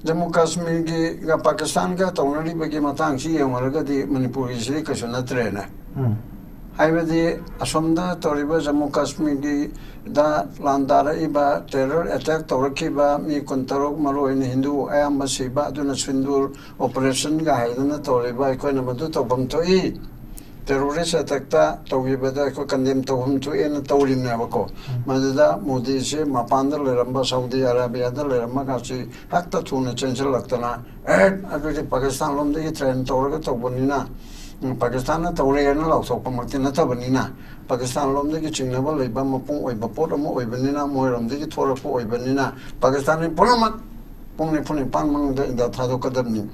ꯖꯝꯃꯨ ꯀꯥꯁꯃꯤꯔꯒꯤꯒ ꯄꯥꯀꯤꯁꯇꯥꯟꯒ ꯇꯧꯅꯔꯤꯕꯒꯤ ꯃꯇꯥꯡꯁꯤ ꯌꯦꯡꯉꯨꯔꯒꯗꯤ ꯃꯅꯤꯄꯨꯔꯒꯤꯁꯤꯗꯤ ꯀꯩꯁꯨ ꯅꯠꯇ꯭ꯔꯦꯅꯦ꯫ ꯍꯥꯏꯕꯗꯤ ꯑꯁꯣꯝꯗ ꯇꯧꯔꯤꯕ ꯖꯝꯃꯨ ꯀꯥꯁꯃꯤꯔꯒꯤꯗ ꯂꯥꯟꯗꯥꯔꯛꯏꯕ, terror attack ꯇꯧꯔꯛꯈꯤꯕ ꯃꯤ ꯀꯨꯟꯇꯔꯨꯛ, ꯃꯔꯨꯑꯣꯏꯅ ꯍꯤꯟꯗꯨ ꯑꯌꯥꯝꯕ ꯁꯤꯕ, ꯑꯗꯨꯅ ꯁꯤꯟꯗꯨꯔ operation ꯒ ꯍꯥꯏꯗꯅ ꯇꯧꯔꯤꯕ, ꯑꯩꯈꯣꯏꯅ ꯃꯗꯨ ꯇꯧꯐꯝ ꯊꯣꯛꯏ꯫ ꯇꯦꯔꯣꯔꯤꯁ ꯑꯦꯇꯦꯛꯇ ꯇꯧꯈꯤꯕꯗ ꯑꯩꯈꯣꯏ ꯀꯟꯗꯦꯝ ꯇꯧꯐꯝ ꯊꯣꯛꯑꯦꯅ ꯇꯧꯔꯤꯕꯅꯦꯕꯀꯣ꯫ ꯃꯗꯨꯗ ꯃꯣꯗꯤꯁꯤ ꯃꯄꯥꯟꯗ ꯂꯩꯔꯝꯕ, ꯁꯥꯎꯗꯤ ꯑꯔꯥꯕꯤꯌꯥꯗ ꯂꯩꯔꯝꯃꯒ ꯁꯤ ꯍꯦꯛꯇ ꯊꯨꯅ ꯆꯦꯟꯁꯤꯜꯂꯛꯇꯅ, ꯑꯦ, ꯑꯗꯨꯗꯤ ꯄꯥꯀꯤꯁꯇꯥꯟ ꯂꯣꯝꯗꯒꯤ ꯇ꯭ꯔꯦꯟ ꯇꯧꯔꯒ ꯇꯧꯕꯅꯤꯅ, ꯎꯝ, ꯄꯥꯀꯤꯁꯇꯥꯟꯅ ꯇꯧꯔꯦꯅ ꯂꯥꯎꯊꯣꯛꯄꯃꯛꯇꯤ ꯅꯠꯇꯕꯅꯤꯅ, ꯄꯥꯀꯤꯁꯇꯥꯟ ꯂꯣꯝꯗꯒꯤ ꯆꯤꯡꯅꯕ ꯂꯩꯕ ꯃꯄꯨꯡ ꯑꯣꯏꯕ ꯄꯣꯠ ꯑꯃ ꯑꯣꯏꯕꯅꯤꯅ, ꯃꯣꯏꯔꯣꯝꯗꯒꯤ ꯊꯣꯔꯛꯄ ꯑꯣꯏꯕꯅꯤꯅ, ꯄꯥꯀꯤꯁꯇꯥꯟꯒꯤ ꯄꯨꯝꯅꯃꯛ ꯄꯨꯡ ꯅꯤꯐꯨ ꯅꯤꯄꯥꯟ ꯃꯅꯨꯡꯗ ꯏꯟꯗꯤꯌꯥ ꯊꯥꯗꯣꯛꯀꯗꯕꯅꯤ꯫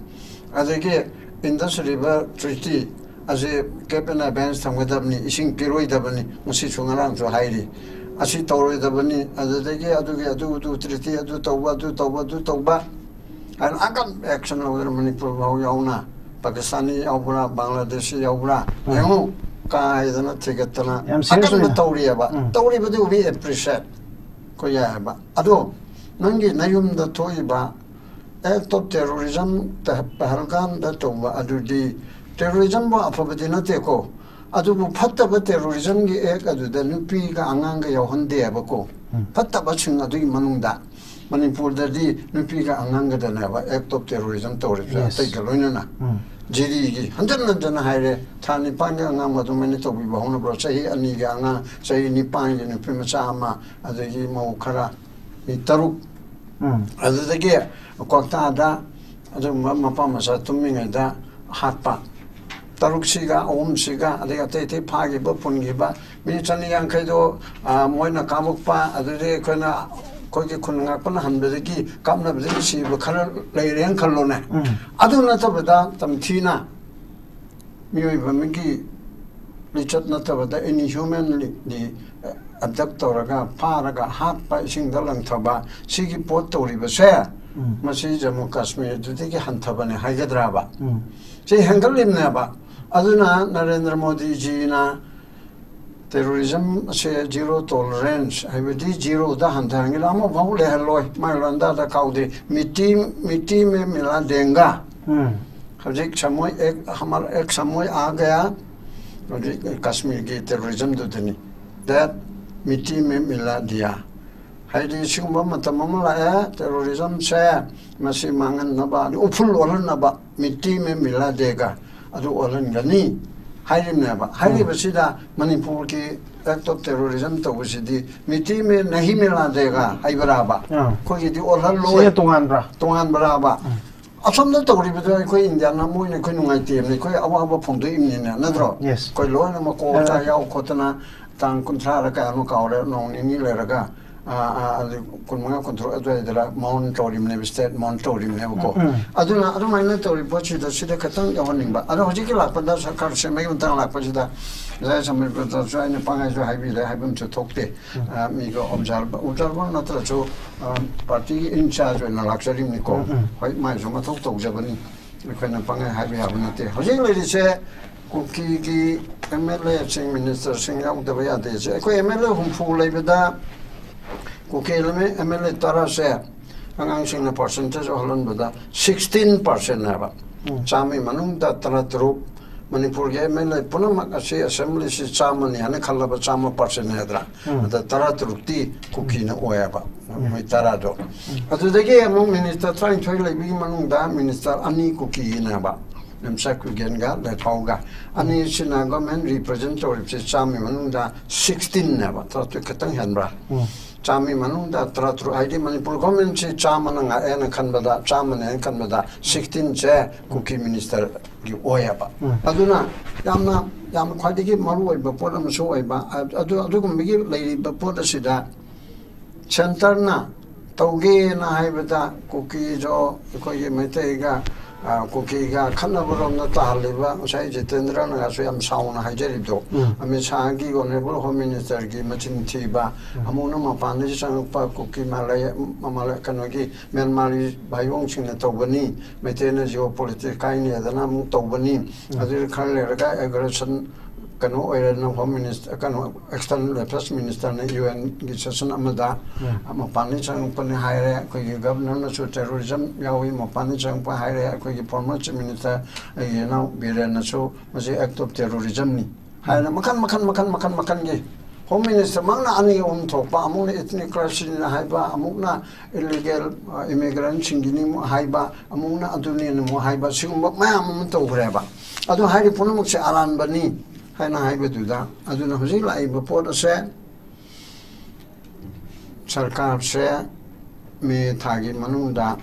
ꯑꯗꯒꯤ ꯏꯟꯗꯁ ꯔꯤꯚꯔ ꯇ꯭ꯔꯤꯇꯤ ꯑꯁꯤ ꯀꯦꯞ ꯑꯦꯟ ꯑꯦꯕꯦꯟꯁ ꯊꯝꯒꯗꯕꯅꯤ, ꯏꯁꯤꯡ ꯄꯤꯔꯣꯏꯗꯕꯅꯤ, ꯉꯁꯤꯁꯨ ꯉꯔꯥꯡꯁꯨ ꯍꯥꯏꯔꯤ꯫ ꯑꯁꯤ ꯇꯧꯔꯣꯏꯗꯕꯅꯤ, ꯑꯗꯨꯗꯒꯤ ꯑꯗꯨꯒꯤ ꯑꯗꯨ ꯑꯗꯨ ꯇ꯭ꯔꯤꯇꯤ ꯑꯗꯨ ꯇꯧꯕ, ꯑꯗꯨ ꯇꯧꯕ, ꯑꯗꯨ ꯇꯧꯕ, ꯑꯗꯨꯅ ꯑꯀꯟꯕ ꯑꯦꯛꯁꯟ ꯂꯧꯗꯅ ꯃꯅꯤꯄꯨꯔ ꯐꯥꯎ ꯌꯥꯎꯅ, ꯄꯥꯀꯤꯁꯇꯥꯅꯤ ꯌꯥꯎꯕ꯭ꯔꯥ, ꯕꯪꯒ꯭ꯂꯥꯗꯦꯁꯤ ꯌꯥꯎꯕ꯭ꯔꯥ, ꯎꯝ꯫ ꯌꯦꯡꯉꯨ, ꯀꯥꯏꯗꯅ ꯊꯤꯒꯠꯇꯅ ꯌꯥꯝ serious ꯑꯀꯟꯕ ꯑꯣꯏꯅ꯫ ꯇꯧꯔꯤꯑꯕ꯫ ꯎꯝ꯫ ꯇꯧꯔꯤꯕꯗꯨ we appreciate꯫ ꯑꯩꯈꯣꯏ ꯌꯥꯏꯑꯕ꯫ ꯑꯗꯣ ꯅꯪꯒꯤ ꯅꯌꯨꯝꯗ ꯊꯣꯛꯏꯕ act of terrorism, ꯄꯍꯜꯒꯥꯝꯗ ꯇꯧꯕ ꯑꯗꯨꯗꯤ terrorismꯕꯨ ꯑꯐꯕꯗꯤ ꯅꯠꯇꯦꯀꯣ꯫ ꯑꯗꯨꯕꯨ ꯐꯠꯇꯕ terrorismꯒꯤ act ꯑꯗꯨꯗ ꯅꯨꯄꯤꯒ ꯑꯉꯥꯡꯒ ꯌꯥꯎꯍꯟꯗꯦꯕꯀꯣ꯫ ꯎꯝ꯫ ꯐꯠꯇꯕꯁꯤꯡ ꯑꯗꯨꯒꯤ ꯃꯅꯨꯡꯗ ꯃꯅꯤꯄꯨꯔꯗꯗꯤ ꯅꯨꯄꯤꯒ ꯑꯉꯥꯡꯒꯗꯅꯦꯕ act of terrorism ꯇꯧꯔꯤꯕꯁꯦ, yes꯫ ꯑꯇꯩꯒ ꯂꯣꯏꯅꯅ꯫ ꯎꯝ꯫ ꯖꯤꯗꯤꯒꯤ ꯍꯟꯖꯟ ꯍꯟꯖꯟꯅ ꯍꯥꯏꯔꯦ, ꯊꯥ ꯅꯤꯄꯥꯟꯒꯤ ꯑꯉꯥꯡ ꯑꯗꯨꯃꯥꯏꯅ ꯇꯧꯕꯤꯕ ꯍꯧꯅꯕ꯭ꯔꯣ? ꯆꯍꯤ ꯑꯅꯤꯒꯤ ꯑꯉꯥꯡ, ꯆꯍꯤ ꯅꯤꯄꯥꯟꯒꯤ ꯅꯨꯄꯤ ꯃꯆꯥ ꯑꯃ, ꯑꯗꯒꯤ ꯃꯧ ꯈꯔ, ꯃꯤ ꯇꯔꯨꯛ꯫ ꯎꯝ꯫ ꯑꯗꯨꯗꯒꯤ ꯀ꯭ꯋꯥꯛꯇꯥꯗ ꯑꯗꯨꯒꯨꯝꯕ ꯃꯄꯥ ꯃꯆꯥ ꯇꯨꯝꯃꯤꯉꯩꯗ ꯍꯥꯠꯄ꯫ ꯇꯔꯨꯛꯁꯤꯒ ꯑꯍꯨꯝꯁꯤꯒ, ꯑꯗꯩ ꯑꯇꯩ ꯑꯇꯩ ꯐꯥꯈꯤꯕ ꯄꯨꯟꯈꯤꯕ ꯃꯤ ꯆꯅꯤ ꯌꯥꯡꯈꯩꯗꯣ, ꯑ, ꯃꯣꯏꯅ ꯀꯥꯞꯄꯛꯄ, ꯑꯗꯨꯗꯤ ꯑꯩꯈꯣꯏꯅ, ꯑꯩꯈꯣꯏꯒꯤ ꯈꯨꯟ ꯉꯥꯛꯄꯅ ꯍꯟꯕꯗꯒꯤ ꯀꯥꯞꯅꯕꯗꯒꯤ ꯁꯤꯕ ꯈꯔ ꯂꯩꯔꯦꯅ ꯈꯜꯂꯣꯅꯦ꯫ ꯎꯝ꯫ ꯑꯗꯨ ꯅꯠꯇꯕꯗ ꯇꯝꯊꯤꯅ ꯃꯤꯑꯣꯏꯕ ꯑꯃꯒꯤ ꯂꯤꯆꯠ ꯅꯠꯇꯕꯗ inhumanly abduct ꯇꯧꯔꯒ, ꯐꯥꯔꯒ ꯍꯥꯠꯄ, ꯏꯁꯤꯡꯗ ꯂꯪꯊꯕ, ꯁꯤꯒꯤ ꯄꯣꯠ ꯇꯧꯔꯤꯕꯁꯦ, ꯎꯝ꯫ ꯃꯁꯤ ꯖꯝꯃꯨ ꯀꯥꯁꯃꯤꯔꯗꯨꯗꯒꯤ ꯍꯟꯊꯕꯅꯦ ꯍꯥꯏꯒꯗ꯭ꯔꯕ? ꯎꯝ꯫ ꯁꯤ ꯍꯦꯟꯒꯠꯂꯤꯕꯅꯦꯕ꯫ ꯑꯗꯨꯅ ꯅꯔꯦꯟꯗ꯭ꯔ ꯃꯣꯗꯤꯖꯤꯅ terrorism ꯑꯁꯦ zero tolerance, ꯍꯥꯏꯕꯗꯤ zeroꯗ ꯍꯟꯊꯍꯟꯒꯅꯤ, ꯑꯃꯐꯥꯎ ꯂꯩꯍꯜꯂꯣꯏ, ꯃꯥꯏ ꯂꯣꯟꯗꯥꯗ ꯀꯥꯎꯗꯦ꯫ ꯃꯤꯇꯤ, ꯃꯤꯇꯤ ꯃꯦ ꯃꯤꯂꯥ ꯗꯦꯡꯒꯥ꯫ ꯎꯝ꯫ ꯍꯧꯖꯤꯛ ꯁꯃꯣꯏ ꯑꯦꯛ, ꯍꯃꯥꯔ ꯑꯦꯛ ꯁꯃꯣꯏ ꯑꯥ ꯒꯌꯥ, ꯍꯧꯖꯤꯛ ꯀꯥꯁꯃꯤꯔꯒꯤ terrorismꯗꯨꯗꯅꯤ꯫ That ꯃꯤꯇꯤ ꯃꯦ ꯃꯤꯂꯥ ꯗꯤꯌꯥ꯫ ꯍꯥꯏꯗꯤ ꯁꯤꯒꯨꯝꯕ ꯃꯇꯝ ꯑꯃ ꯂꯥꯛꯑꯦ, terrorismꯁꯦ ꯃꯁꯤ ꯃꯥꯡꯍꯟꯅꯕ, ꯑꯗꯨ ꯎꯐꯨꯜ ꯑꯣꯜꯍꯟꯅꯕ, ꯃꯤꯇꯤ ꯃꯦ ꯃꯤꯂꯥ ꯗꯦꯒꯥ ꯑꯗꯨ ꯑꯣꯜꯍꯟꯒꯅꯤ ꯍꯥꯏꯔꯤꯕꯅꯦꯕ꯫ ꯍꯥꯏꯔꯤꯕꯁꯤꯗ ꯃꯅꯤꯄꯨꯔꯒꯤ act of terrorism ꯇꯧꯕꯁꯤꯗꯤ ꯃꯤꯇꯤ ꯃꯦ ꯅꯍꯤ ꯃꯤꯂꯥ ꯗꯦꯒ ꯍꯥꯏꯕꯔꯥꯕ? ꯑꯥ꯫ ꯑꯩꯈꯣꯏꯒꯤꯗꯤ ꯁꯤꯅ ꯑꯣꯜꯍꯜꯂꯣꯏ꯫ ꯇꯣꯉꯥꯟꯕ꯭ꯔꯥ? ꯇꯣꯉꯥꯟꯕꯔꯥꯕ? ꯑꯁꯣꯝꯗ ꯇꯧꯔꯤꯕꯗꯣ ꯑꯩꯈꯣꯏ ꯏꯟꯗꯤꯌꯥꯅ ꯃꯣꯏꯅ ꯑꯩꯈꯣꯏ ꯅꯨꯡꯉꯥꯏꯇꯦꯕꯅ ꯑꯩꯈꯣꯏ ꯑꯋꯥꯕ ꯐꯣꯡꯗꯣꯛꯏꯕꯅꯤꯅ, ꯅꯠꯇ꯭ꯔꯣ? Yes. ꯑꯩꯈꯣꯏ ꯂꯣꯏꯅꯃꯛ ꯀꯣꯛ ꯆꯥ ꯌꯥꯎ ꯈꯣꯠꯇꯅ ꯇꯥꯡ ꯀꯨꯟꯊ꯭ꯔꯥꯔ ꯀꯌꯥꯅꯣ ꯀꯥꯎꯔꯦ, ꯅꯣꯡ ꯅꯤꯅꯤ ꯂꯩꯔꯒ, ꯑꯥ, ꯑꯥ, ꯑꯗꯨ ꯀꯨꯟꯃꯉꯥ ꯀꯨꯟꯇꯔꯨꯛ ꯑꯗꯨꯋꯥꯏꯗꯔ ꯃꯥꯎꯟ ꯇꯧꯔꯤꯕꯅꯦꯕ, state ꯃꯥꯎꯟ ꯇꯧꯔꯤꯕꯅꯦꯕꯀꯣ꯫ ꯑꯗꯨꯅ ꯑꯗꯨꯃꯥꯏꯅ ꯇꯧꯔꯤꯕ ꯄꯣꯠꯁꯤꯗ ꯁꯤꯗ ꯈꯤꯇꯪ ꯌꯥꯎꯍꯟꯅꯤꯡꯕ꯫ ꯑꯗꯣ ꯍꯧꯖꯤꯛꯀꯤ ꯂꯥꯛꯄꯗ ꯁꯔꯀꯥꯔ ꯁꯦꯝꯕꯒꯤ ꯃꯇꯥꯡ ꯂꯥꯛꯄꯁꯤꯗ ꯉꯁꯥꯏ ꯁꯝꯕꯤꯄꯇꯁꯨ ꯑꯩꯅ ꯄꯪꯍꯥꯏꯁꯨ ꯍꯥꯏꯕꯤꯔꯦ, ꯍꯥꯏꯐꯝꯁꯨ ꯊꯣꯛꯇꯦ꯫ ꯑ, ꯃꯤꯒ observer, observer ꯅꯠꯇ꯭ꯔꯁꯨ, ꯑ, partyꯒꯤ in charge ꯑꯣꯏꯅ ꯂꯥꯛꯆꯔꯤꯕꯅꯤꯀꯣ꯫ ꯍꯣꯏ, ꯃꯥꯏꯁꯨ ꯃꯊꯧ ꯇꯧꯖꯕꯅꯤ, ꯑꯩꯈꯣꯏꯅ ꯄꯪꯍꯥꯏ ꯍꯥꯏꯕ ꯌꯥꯕ ꯅꯠꯇꯦ꯫ ꯍꯧꯖꯤꯛ ꯂꯩꯔꯤꯁꯦ ꯀꯨꯀꯤꯒꯤ MLAꯁꯤꯡ, ministerꯁꯤꯡ ꯌꯥꯎꯗꯕ ꯌꯥꯗꯦꯁꯦ꯫ ꯑꯩꯈꯣꯏ MLA ꯍꯨꯝꯐꯨ ꯂꯩꯕꯗ ꯀꯨꯀꯤ MLA ꯇꯔꯥꯁꯦ ꯑꯉꯥꯡꯁꯤꯡꯅ percentage ꯑꯣꯜꯍꯟꯕꯗ sixteen percentꯅꯦꯕ꯫ ꯆꯥꯝꯃꯒꯤ ꯃꯅꯨꯡꯗ ꯇꯔꯥꯇꯔꯨꯛ꯫ ꯃꯅꯤꯄꯨꯔꯒꯤ MLA ꯄꯨꯝꯅꯃꯛ ꯑꯁꯤ assemblyꯁꯤ ꯆꯥꯝꯃꯅꯤ ꯍꯥꯏꯅ ꯈꯜꯂꯕ, ꯆꯥꯝꯃ percent ꯍꯥꯏꯗ꯭ꯔꯥ? ꯑꯗ ꯇꯔꯥꯇꯔꯨꯛꯇꯤ ꯀꯨꯀꯤꯅ ꯑꯣꯏꯌꯦꯕ, ꯃꯣꯏ ꯇꯔꯥꯗꯣ꯫ ꯑꯗꯨꯗꯒꯤ ꯑꯃꯨꯛ minister ꯇꯔꯥꯅꯤꯊꯣꯏ ꯂꯩꯕꯒꯤ ꯃꯅꯨꯡꯗ minister ꯑꯅꯤ ꯀꯨꯀꯤꯒꯤꯅꯦꯕ, ꯂꯦꯝꯆꯥ ꯀꯨꯏꯒꯦꯟꯒ ꯂꯦꯊꯥꯎꯒ꯫ ꯑꯅꯤꯁꯤꯅ government represent ꯇꯧꯔꯤꯕꯁꯤ ꯆꯥꯝꯃꯒꯤ ꯃꯅꯨꯡꯗ sixteenꯅꯦꯕ, ꯇꯔꯥꯇꯔꯨꯛ ꯈꯤꯇꯪ ꯍꯦꯟꯕ꯭ꯔꯥ? ꯆꯥꯝꯃꯒꯤ ꯃꯅꯨꯡꯗ ꯇꯔꯥꯇꯔꯨꯛ, ꯍꯥꯏꯗꯤ ꯃꯅꯤꯄꯨꯔ governmentꯁꯤ ꯆꯥꯝꯃꯅ ꯉꯥꯛꯑꯦꯅ ꯈꯟꯕꯗ, ꯆꯥꯝꯃꯅꯦꯅ ꯈꯟꯕꯗ sixteenꯁꯦ ꯀꯨꯀꯤ ministerꯒꯤ ꯑꯣꯏꯌꯦꯕ꯫ ꯑꯗꯨꯅ ꯌꯥꯝꯅ, ꯌꯥꯝꯅ ꯈ꯭ꯋꯥꯏꯗꯒꯤ ꯃꯔꯨ ꯑꯣꯏꯕ ꯄꯣꯠ ꯑꯃꯁꯨ ꯑꯣꯏꯕ꯫ ꯑꯗꯨ, ꯑꯗꯨꯒꯨꯝꯕꯒꯤ ꯂꯩꯔꯤꯕ ꯄꯣꯠ ꯑꯁꯤꯗ centreꯅ ꯇꯧꯒꯦꯅ ꯍꯥꯏꯕꯗ ꯀꯨꯀꯤꯁꯨ ꯑꯩꯈꯣꯏꯒꯤ ꯃꯩꯇꯩꯒ, ꯑ, ꯀꯨꯀꯤꯒ ꯈꯠꯅꯕꯔꯣꯝꯗ ꯇꯥꯍꯜꯂꯤꯕ ꯉꯁꯥꯏ ꯖꯤꯇꯦꯟꯗ꯭ꯔꯅꯒꯁꯨ ꯌꯥꯝ ꯁꯥꯎꯅ ꯍꯥꯏꯖꯔꯤꯕꯗꯣ, ꯑꯃꯤꯠ ꯁꯥꯍꯒꯤ honourable home ministerꯒꯤ ꯃꯆꯤꯟ ꯊꯤꯕ, ꯑꯃꯨꯛꯅ ꯃꯄꯥꯟꯗꯒꯤ ꯆꯪꯉꯛꯄ ꯀꯨꯀꯤ ꯃꯥꯂꯩ, ꯃꯥꯂꯩ, ꯀꯩꯅꯣꯒꯤ ꯃ꯭ꯌꯥꯟꯃꯥꯔꯒꯤ ꯚꯥꯏꯌꯣꯡꯁꯤꯡꯅ ꯇꯧꯕꯅꯤ, ꯃꯩꯇꯩꯅ geopolitics ꯀꯥꯏꯅꯦꯗꯅ ꯑꯃꯨꯛ ꯇꯧꯕꯅꯤ, ꯑꯗꯨ ꯈꯔ ꯂꯩꯔꯒ aggression ꯀꯩꯅꯣ ꯑꯣꯏꯔꯦꯅ home minister, ꯀꯩꯅꯣ external affairs ministerꯅ UNꯒꯤ session ꯑꯃꯗ ꯃꯄꯥꯟꯗꯒꯤ ꯆꯪꯉꯛꯄꯅꯤ ꯍꯥꯏꯔꯦ꯫ ꯑꯩꯈꯣꯏꯒꯤ governorꯅꯁꯨ terrorism ꯌꯥꯎꯏ, ꯃꯄꯥꯟꯗꯒꯤ ꯆꯪꯉꯛꯄ ꯍꯥꯏꯔꯦ꯫ ꯑꯩꯈꯣꯏꯒꯤ former chief minister ꯑꯩꯒꯤ ꯏꯅꯥꯎ ꯕꯤꯔꯦꯟꯅꯁꯨ ꯃꯁꯤ act of terrorismꯅꯤ ꯍꯥꯏꯅ ꯃꯈꯜ, ꯃꯈꯜ, ꯃꯈꯜ, ꯃꯈꯜ, ꯃꯈꯜꯒꯤ ꯍꯣꯝ ꯃꯤꯅꯤꯁꯇꯔꯃꯛꯅ ꯑꯅꯤ ꯑꯍꯨꯝ ꯊꯣꯛꯄ, ꯑꯃꯨꯛꯅ ꯏꯊꯅꯤꯛ ꯀ꯭ꯂꯥꯏꯁꯤꯁꯅ ꯍꯥꯏꯕ, ꯑꯃꯨꯛꯅ ꯏꯂꯤꯒꯦꯜ ꯏꯃꯤꯒ꯭ꯔꯦꯟꯁꯤꯡꯒꯤꯅꯤ ꯑꯃꯨꯛ ꯍꯥꯏꯕ, ꯑꯃꯨꯛꯅ ꯑꯗꯨꯅꯦꯅ ꯑꯃꯨꯛ ꯍꯥꯏꯕ, ꯁꯤꯒꯨꯝꯕ ꯃꯌꯥꯝ ꯑꯃ ꯇꯧꯈ꯭ꯔꯦꯕ꯫ ꯑꯗꯨ ꯍꯥꯏꯔꯤꯕ ꯄꯨꯝꯅꯃꯛꯁꯦ ꯑꯔꯥꯟꯕꯅꯤ ꯍꯥꯏꯅ ꯍꯥꯏꯕꯗꯨꯗ, ꯑꯗꯨꯅ ꯍꯧꯖꯤꯛ ꯂꯥꯛꯏꯕ ꯄꯣꯠ ꯑꯁꯦ ꯁꯔꯀꯥꯔꯁꯦ ꯃꯦ ꯊꯥꯒꯤ ꯃꯅꯨꯡꯗ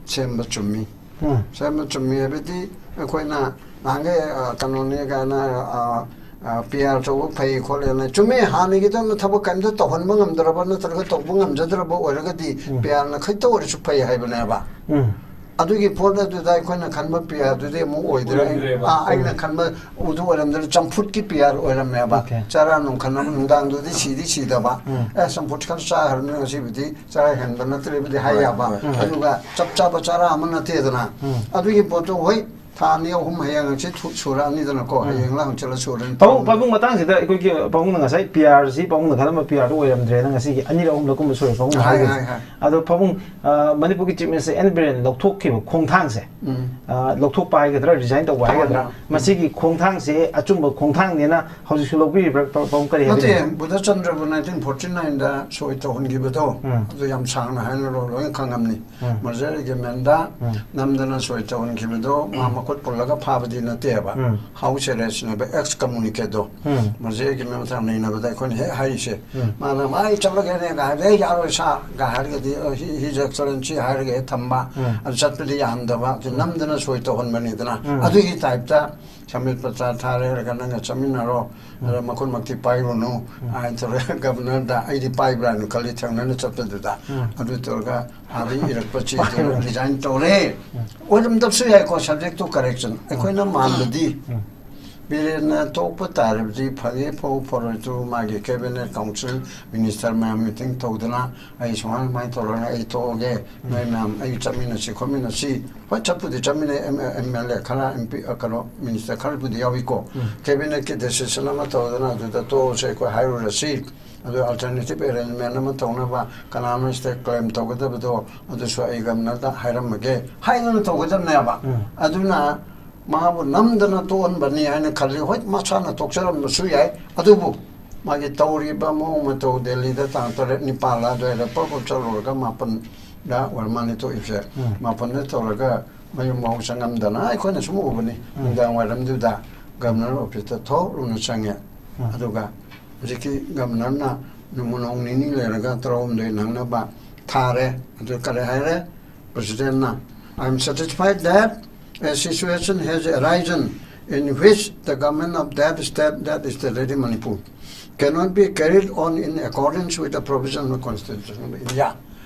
ꯁꯦꯝꯕ ꯆꯨꯝꯃꯤ꯫ ꯎꯝ꯫ ꯁꯦꯝꯕ ꯆꯨꯝꯃꯤ ꯍꯥꯏꯕꯗꯤ ꯑꯩꯈꯣꯏꯅ ꯅꯍꯥꯟꯒꯩ, ꯑ, ꯀꯩꯅꯣꯅꯦ ꯀꯥꯏꯅ, ꯑ, ꯑ, ꯄꯤ ꯑꯥꯔ ꯇꯧꯕ ꯐꯩ ꯈꯣꯠꯂꯦꯅ꯫ ꯆꯨꯝꯃꯤ, ꯍꯥꯟꯅꯒꯤꯗꯧꯅ ꯊꯕꯛ ꯀꯔꯤꯝꯇ ꯇꯧꯍꯟꯕ ꯉꯝꯗ꯭ꯔꯕ ꯅꯠꯇ꯭ꯔꯒ ꯇꯧꯕ ꯉꯝꯖꯗ꯭ꯔꯕ ꯑꯣꯏꯔꯒꯗꯤ ꯎꯝ꯫ ꯄꯤ ꯑꯥꯔꯅ ꯈꯤꯇ ꯑꯣꯏꯔꯁꯨ ꯐꯩ ꯍꯥꯏꯕꯅꯦꯕ꯫ ꯎꯝ꯫ ꯑꯗꯨꯒꯤ ꯄꯣꯠ ꯑꯗꯨꯗ ꯑꯩꯈꯣꯏꯅ ꯈꯟꯕ ꯄꯤ ꯑꯥꯔꯗꯨꯗꯤ ꯑꯃꯨꯛ ꯑꯣꯏꯗ꯭ꯔꯦ꯫ ꯑꯣꯏꯗ꯭ꯔꯦꯕ꯫ ꯑꯥ, ꯑꯩꯅ ꯈꯟꯕ ꯎꯗꯨ ꯑꯣꯏꯔꯝꯗꯅ ꯆꯝꯐꯨꯠꯀꯤ ꯄꯤ ꯑꯥꯔ ꯑꯣꯏꯔꯝꯃꯦꯕ꯫ Okay. ꯆꯔꯥ ꯅꯨꯡ ꯈꯟꯅꯕ ꯅꯨꯡꯗꯥꯡꯗꯨꯗꯤ ꯁꯤꯗꯤ ꯁꯤꯗꯕ꯫ ꯎꯝ꯫ ꯑꯦ, ꯆꯝꯐꯨꯠ ꯈꯔ ꯆꯥꯈ꯭ꯔꯕꯅꯤꯅ ꯉꯁꯤꯕꯨꯗꯤ ꯆꯔꯥ ꯍꯦꯟꯕ ꯅꯠꯇ꯭ꯔꯦꯕꯨꯗꯤ ꯍꯥꯏ ꯍꯣꯏ, ꯌꯥꯕ꯫ ꯍꯣꯏ, ꯎꯝ꯫ ꯑꯗꯨꯒ ꯆꯞ ꯆꯥꯕ ꯆꯔꯥ ꯑꯃ ꯅꯠꯇꯦꯗꯅ꯫ ꯎꯝ꯫ ꯑꯗꯨꯒꯤ ꯄꯣꯠꯇꯣ ꯍꯣꯏ ꯊꯥ ꯑꯅꯤ ꯑꯍꯨꯝ ꯍꯌꯦꯡ ꯍꯪꯆꯤꯠ ꯊꯨ-, ꯁꯨꯔꯛꯑꯅꯤꯗꯅꯀꯣ꯫ ꯎꯝ꯫ ꯍꯌꯦꯡꯂ ꯍꯪꯆꯤꯠꯂ ꯁꯨꯔꯅꯤ꯫ ꯄꯥꯕꯨꯡ, ꯄꯥꯕꯨꯡ ꯃꯇꯥꯡꯁꯤꯗ ꯑꯩꯈꯣꯏꯒꯤ ꯄꯥꯕꯨꯡꯅ ꯉꯁꯥꯏ ꯄꯤ ꯑꯥꯔꯁꯤ ꯄꯥꯕꯨꯡꯅ ꯈꯜꯂꯝꯕ ꯄꯤ ꯑꯥꯔꯗꯨ ꯑꯣꯏꯔꯝꯗ꯭ꯔꯦꯅ ꯉꯁꯤꯒꯤ ꯑꯅꯤꯔꯛ ꯑꯍꯨꯝꯂꯛ ꯀꯨꯝꯕ ꯁꯨꯔꯦ ꯄꯥꯕꯨꯡꯅ ꯍꯥꯏ, ꯍꯥꯏꯕꯁꯦ꯫ ꯍꯥꯏ, ꯍꯥꯏ꯫ ꯑꯗꯣ ꯄꯥꯕꯨꯡ, ꯑ, ꯃꯅꯤꯄꯨꯔꯒꯤ ꯆꯤꯐ ꯃꯤꯅꯤꯁꯇꯔ ꯑꯦꯟ ꯕꯤꯔꯦꯟ ꯂꯧꯊꯣꯛꯈꯤꯕ ꯈꯣꯡꯊꯥꯡꯁꯦ, ꯎꯝ꯫ ꯑ, ꯂꯧꯊꯣꯛꯄ ꯍꯥꯏꯒꯗ꯭ꯔꯥ, ꯔꯤꯖꯥꯏꯟ ꯇꯧꯕ ꯍꯥꯏꯒꯗ꯭ꯔꯥ, ꯎꯝ꯫ ꯃꯁꯤꯒꯤ ꯈꯣꯡꯊꯥꯡꯁꯦ ꯑꯆꯨꯝꯕ ꯈꯣꯡꯊꯥꯡꯅꯦꯅ ꯍꯧꯖꯤꯛꯁꯨ ꯂꯧꯕꯤꯔꯤꯕ꯭ꯔꯥ? ꯄꯥ-, ꯄꯥꯕꯨꯡ ꯀꯔꯤ ꯍꯥꯏꯕꯤꯅꯤꯡꯉꯤ? ꯅꯠꯇꯦ, ꯕꯨꯙꯆꯟꯗ꯭ꯔꯕꯨ ꯅꯥꯏꯟꯇꯤꯟ ꯐꯣꯔꯇꯤ ꯅꯥꯏꯟꯗ ꯁꯣꯏ ꯇꯧꯍꯟꯈꯤꯕꯗꯣ, ꯎꯝ꯫ ꯑꯗꯨ ꯌꯥꯝ ꯁꯥꯡꯅ ꯍꯥꯏꯅꯔꯣ, ꯂꯣꯏꯅ ꯈꯪꯉꯝꯅꯤ꯫ ꯎꯝ꯫ ꯃꯔꯖꯔ ꯑꯦꯒ꯭ꯔꯤꯃꯦꯟꯗ ꯎꯝ꯫ ꯅꯝꯗꯅ ꯁꯣꯏ ꯇꯧꯍꯟꯈꯤꯕꯗꯣ ꯃꯥ ꯃꯈꯨꯠ ꯄꯨꯜꯂꯒ ꯐꯥꯕꯗꯤ ꯅꯠꯇꯦꯕ꯫ ꯎꯝ꯫ ꯍꯥꯎꯁ ꯑꯦꯔꯦꯁꯅꯦꯕ, ꯑꯦꯛꯁ ꯀꯝꯃꯨꯅꯤꯀꯦꯗꯣ꯫ ꯎꯝ꯫ ꯃꯔꯖꯔ ꯑꯦꯒ꯭ꯔꯤꯃꯦꯟ ꯃꯇꯥꯡ ꯅꯩꯅꯕꯗ ꯑꯩꯈꯣꯏꯅ ꯍꯦꯛ ꯍꯥꯏꯔꯤꯁꯦ, ꯎꯝ꯫ ꯃꯥꯅ "ꯑꯩ ꯆꯠꯂꯒꯦꯅꯦ" ꯍꯥꯏꯔꯗꯤ "ꯑꯩ ꯌꯥꯔꯣꯏ ꯁꯥ" ꯍꯥꯏꯔꯒꯗꯤ, "ꯑ, ꯍꯤ-, His Excellency" ꯍꯥꯏꯔꯒ ꯍꯦꯛ ꯊꯝꯕ, ꯎꯝ꯫ ꯑꯗꯨ ꯆꯠꯄꯗꯤ ꯌꯥꯍꯟꯗꯕ, ꯑꯗꯨ ꯅꯝꯗꯅ ꯁꯣꯏ ꯇꯧꯍꯟꯕꯅꯤꯗꯅ꯫ ꯎꯝ꯫ ꯑꯗꯨꯒꯤ ꯇꯥꯏꯞꯇ ꯁꯃꯤꯠ ꯄꯇ꯭ꯔ ꯊꯥꯔꯦ ꯍꯥꯏꯔꯒ "ꯅꯪꯒ ꯆꯠꯃꯤꯟꯅꯔꯣ", ꯑꯗ "ꯃꯈꯨꯠꯃꯛꯇꯤ ꯄꯥꯏꯔꯨꯅꯨ" ꯍꯥꯏꯅ ꯇꯧꯔꯒ ꯒꯕꯔꯅꯔꯗ ꯑꯩꯗꯤ ꯄꯥꯏꯕ꯭ꯔꯥ ꯍꯥꯏꯅ ꯈꯜꯂꯤ, ꯊꯦꯡꯅꯅ ꯆꯠꯄꯗꯨꯗ꯫ ꯎꯝ꯫ ꯑꯗꯨ ꯇꯧꯔꯒ ꯑꯥꯗ ꯏꯔꯛꯄ ꯆꯦꯗꯨ ꯔꯤꯖꯥꯏꯟ ꯇꯧꯔꯦ꯫ ꯑꯣꯏꯔꯝꯗꯕꯁꯨ ꯌꯥꯏꯀꯣ, subject to correction꯫ ꯑꯩꯈꯣꯏꯅ ꯃꯥꯟꯕꯗꯤ ꯕꯤꯔꯦꯟꯅ ꯇꯣꯛꯄ ꯇꯥꯔꯕꯗꯤ ꯐꯒꯦ ꯐꯧ ꯐꯔꯣꯏꯗꯨ ꯃꯥꯒꯤ cabinet council minister ꯃꯌꯥꯝ meeting ꯇꯧꯗꯅ ꯑꯩ ꯁꯨꯃꯥꯏ ꯁꯨꯃꯥꯏꯅ ꯇꯧꯔꯒ ꯑꯩ ꯇꯣꯛꯑꯒꯦ, ꯅꯣꯏ ꯃꯌꯥꯝ ꯑꯩ ꯆꯠꯃꯤꯟꯅꯁꯤ ꯈꯣꯠꯃꯤꯟꯅꯁꯤ꯫ ꯍꯣꯏ, ꯆꯠꯄꯨꯗꯤ ꯆꯠꯃꯤꯟꯅꯩ, M-, M L A ꯈꯔ, M P, ꯑ, ꯀꯩꯅꯣ, minister ꯈꯔꯕꯨꯗꯤ ꯌꯥꯎꯏꯀꯣ꯫ Cabinetꯀꯤ decision ꯑꯃ ꯇꯧꯗꯅ ꯑꯗꯨꯗ ꯇꯣꯛꯑꯁꯦ, ꯑꯩꯈꯣꯏ ꯍꯥꯏꯔꯨꯔꯁꯤ꯫ ꯑꯗꯨ alternative arrangement ꯑꯃ ꯇꯧꯅꯕ, ꯀꯅꯥꯅꯣ ꯁꯤꯗ claim ꯇꯧꯒꯗꯕꯗꯣ, ꯑꯗꯨꯁꯨ ꯑꯩ governorꯗ ꯍꯥꯏꯔꯝꯃꯒꯦ ꯍꯥꯏꯗꯅ ꯇꯧꯒꯗꯕꯅꯦꯕ꯫ ꯑꯗꯨꯅ ꯃꯥꯕꯨ ꯅꯝꯗꯅ ꯇꯣꯛꯍꯟꯕꯅꯤ ꯍꯥꯏꯅ ꯈꯜꯂꯤ꯫ ꯍꯣꯏ, ꯃꯁꯥꯅ ꯇꯣꯛꯆꯔꯝꯕꯁꯨ ꯌꯥꯏ, ꯑꯗꯨꯕꯨ ꯃꯥꯒꯤ ꯇꯧꯔꯤꯕ ꯃꯑꯣꯡ ꯃꯇꯧ ꯗꯦꯜꯂꯤꯗ ꯇꯥꯡ ꯇꯔꯦꯠ ꯅꯤꯄꯥꯜ ꯑꯗꯨꯋꯥꯏꯗ ꯄꯔꯞ ꯄꯔꯞ ꯆꯠꯂꯨꯔꯒ ꯃꯥꯄꯟꯗ ꯑꯣꯏꯔ ꯃꯥꯜꯂꯦ ꯊꯣꯛꯏꯕꯁꯦ꯫ ꯎꯝ꯫ ꯃꯥꯄꯟꯗ ꯇꯧꯔꯒ ꯃꯌꯨꯝ ꯐꯥꯎ ꯆꯪꯉꯝꯗꯅ ꯑꯩꯈꯣꯏꯅ ꯁꯨꯝ ꯎꯕꯅꯤ꯫ ꯎꯝ꯫ ꯅꯨꯡꯗꯥꯡ ꯋꯥꯏꯔꯝꯗꯨꯗ ꯒꯕꯔꯅꯔ ꯑꯣꯐꯤꯁꯇ ꯊꯣꯛ ꯂꯨꯅ ꯆꯪꯉꯦ꯫ ꯎꯝ꯫ ꯑꯗꯨꯒ ꯍꯧꯖꯤꯛꯀꯤ ꯒꯕꯔꯅꯔꯅ ꯅꯣꯡꯃ ꯅꯣꯡ ꯅꯤꯅꯤ ꯂꯩꯔꯒ ꯇꯔꯥꯍꯨꯝꯗꯣꯏ ꯅꯪꯅꯕ ꯊꯥꯔꯦ꯫ ꯑꯗꯨ ꯀꯔꯤ ꯍꯥꯏꯔꯦ? Presidentꯅ, "I am satisfied that a situation has arisen in which the government of that state, that is the Lady Manipur, cannot be carried on in accordance with the provision of the Constitution of India."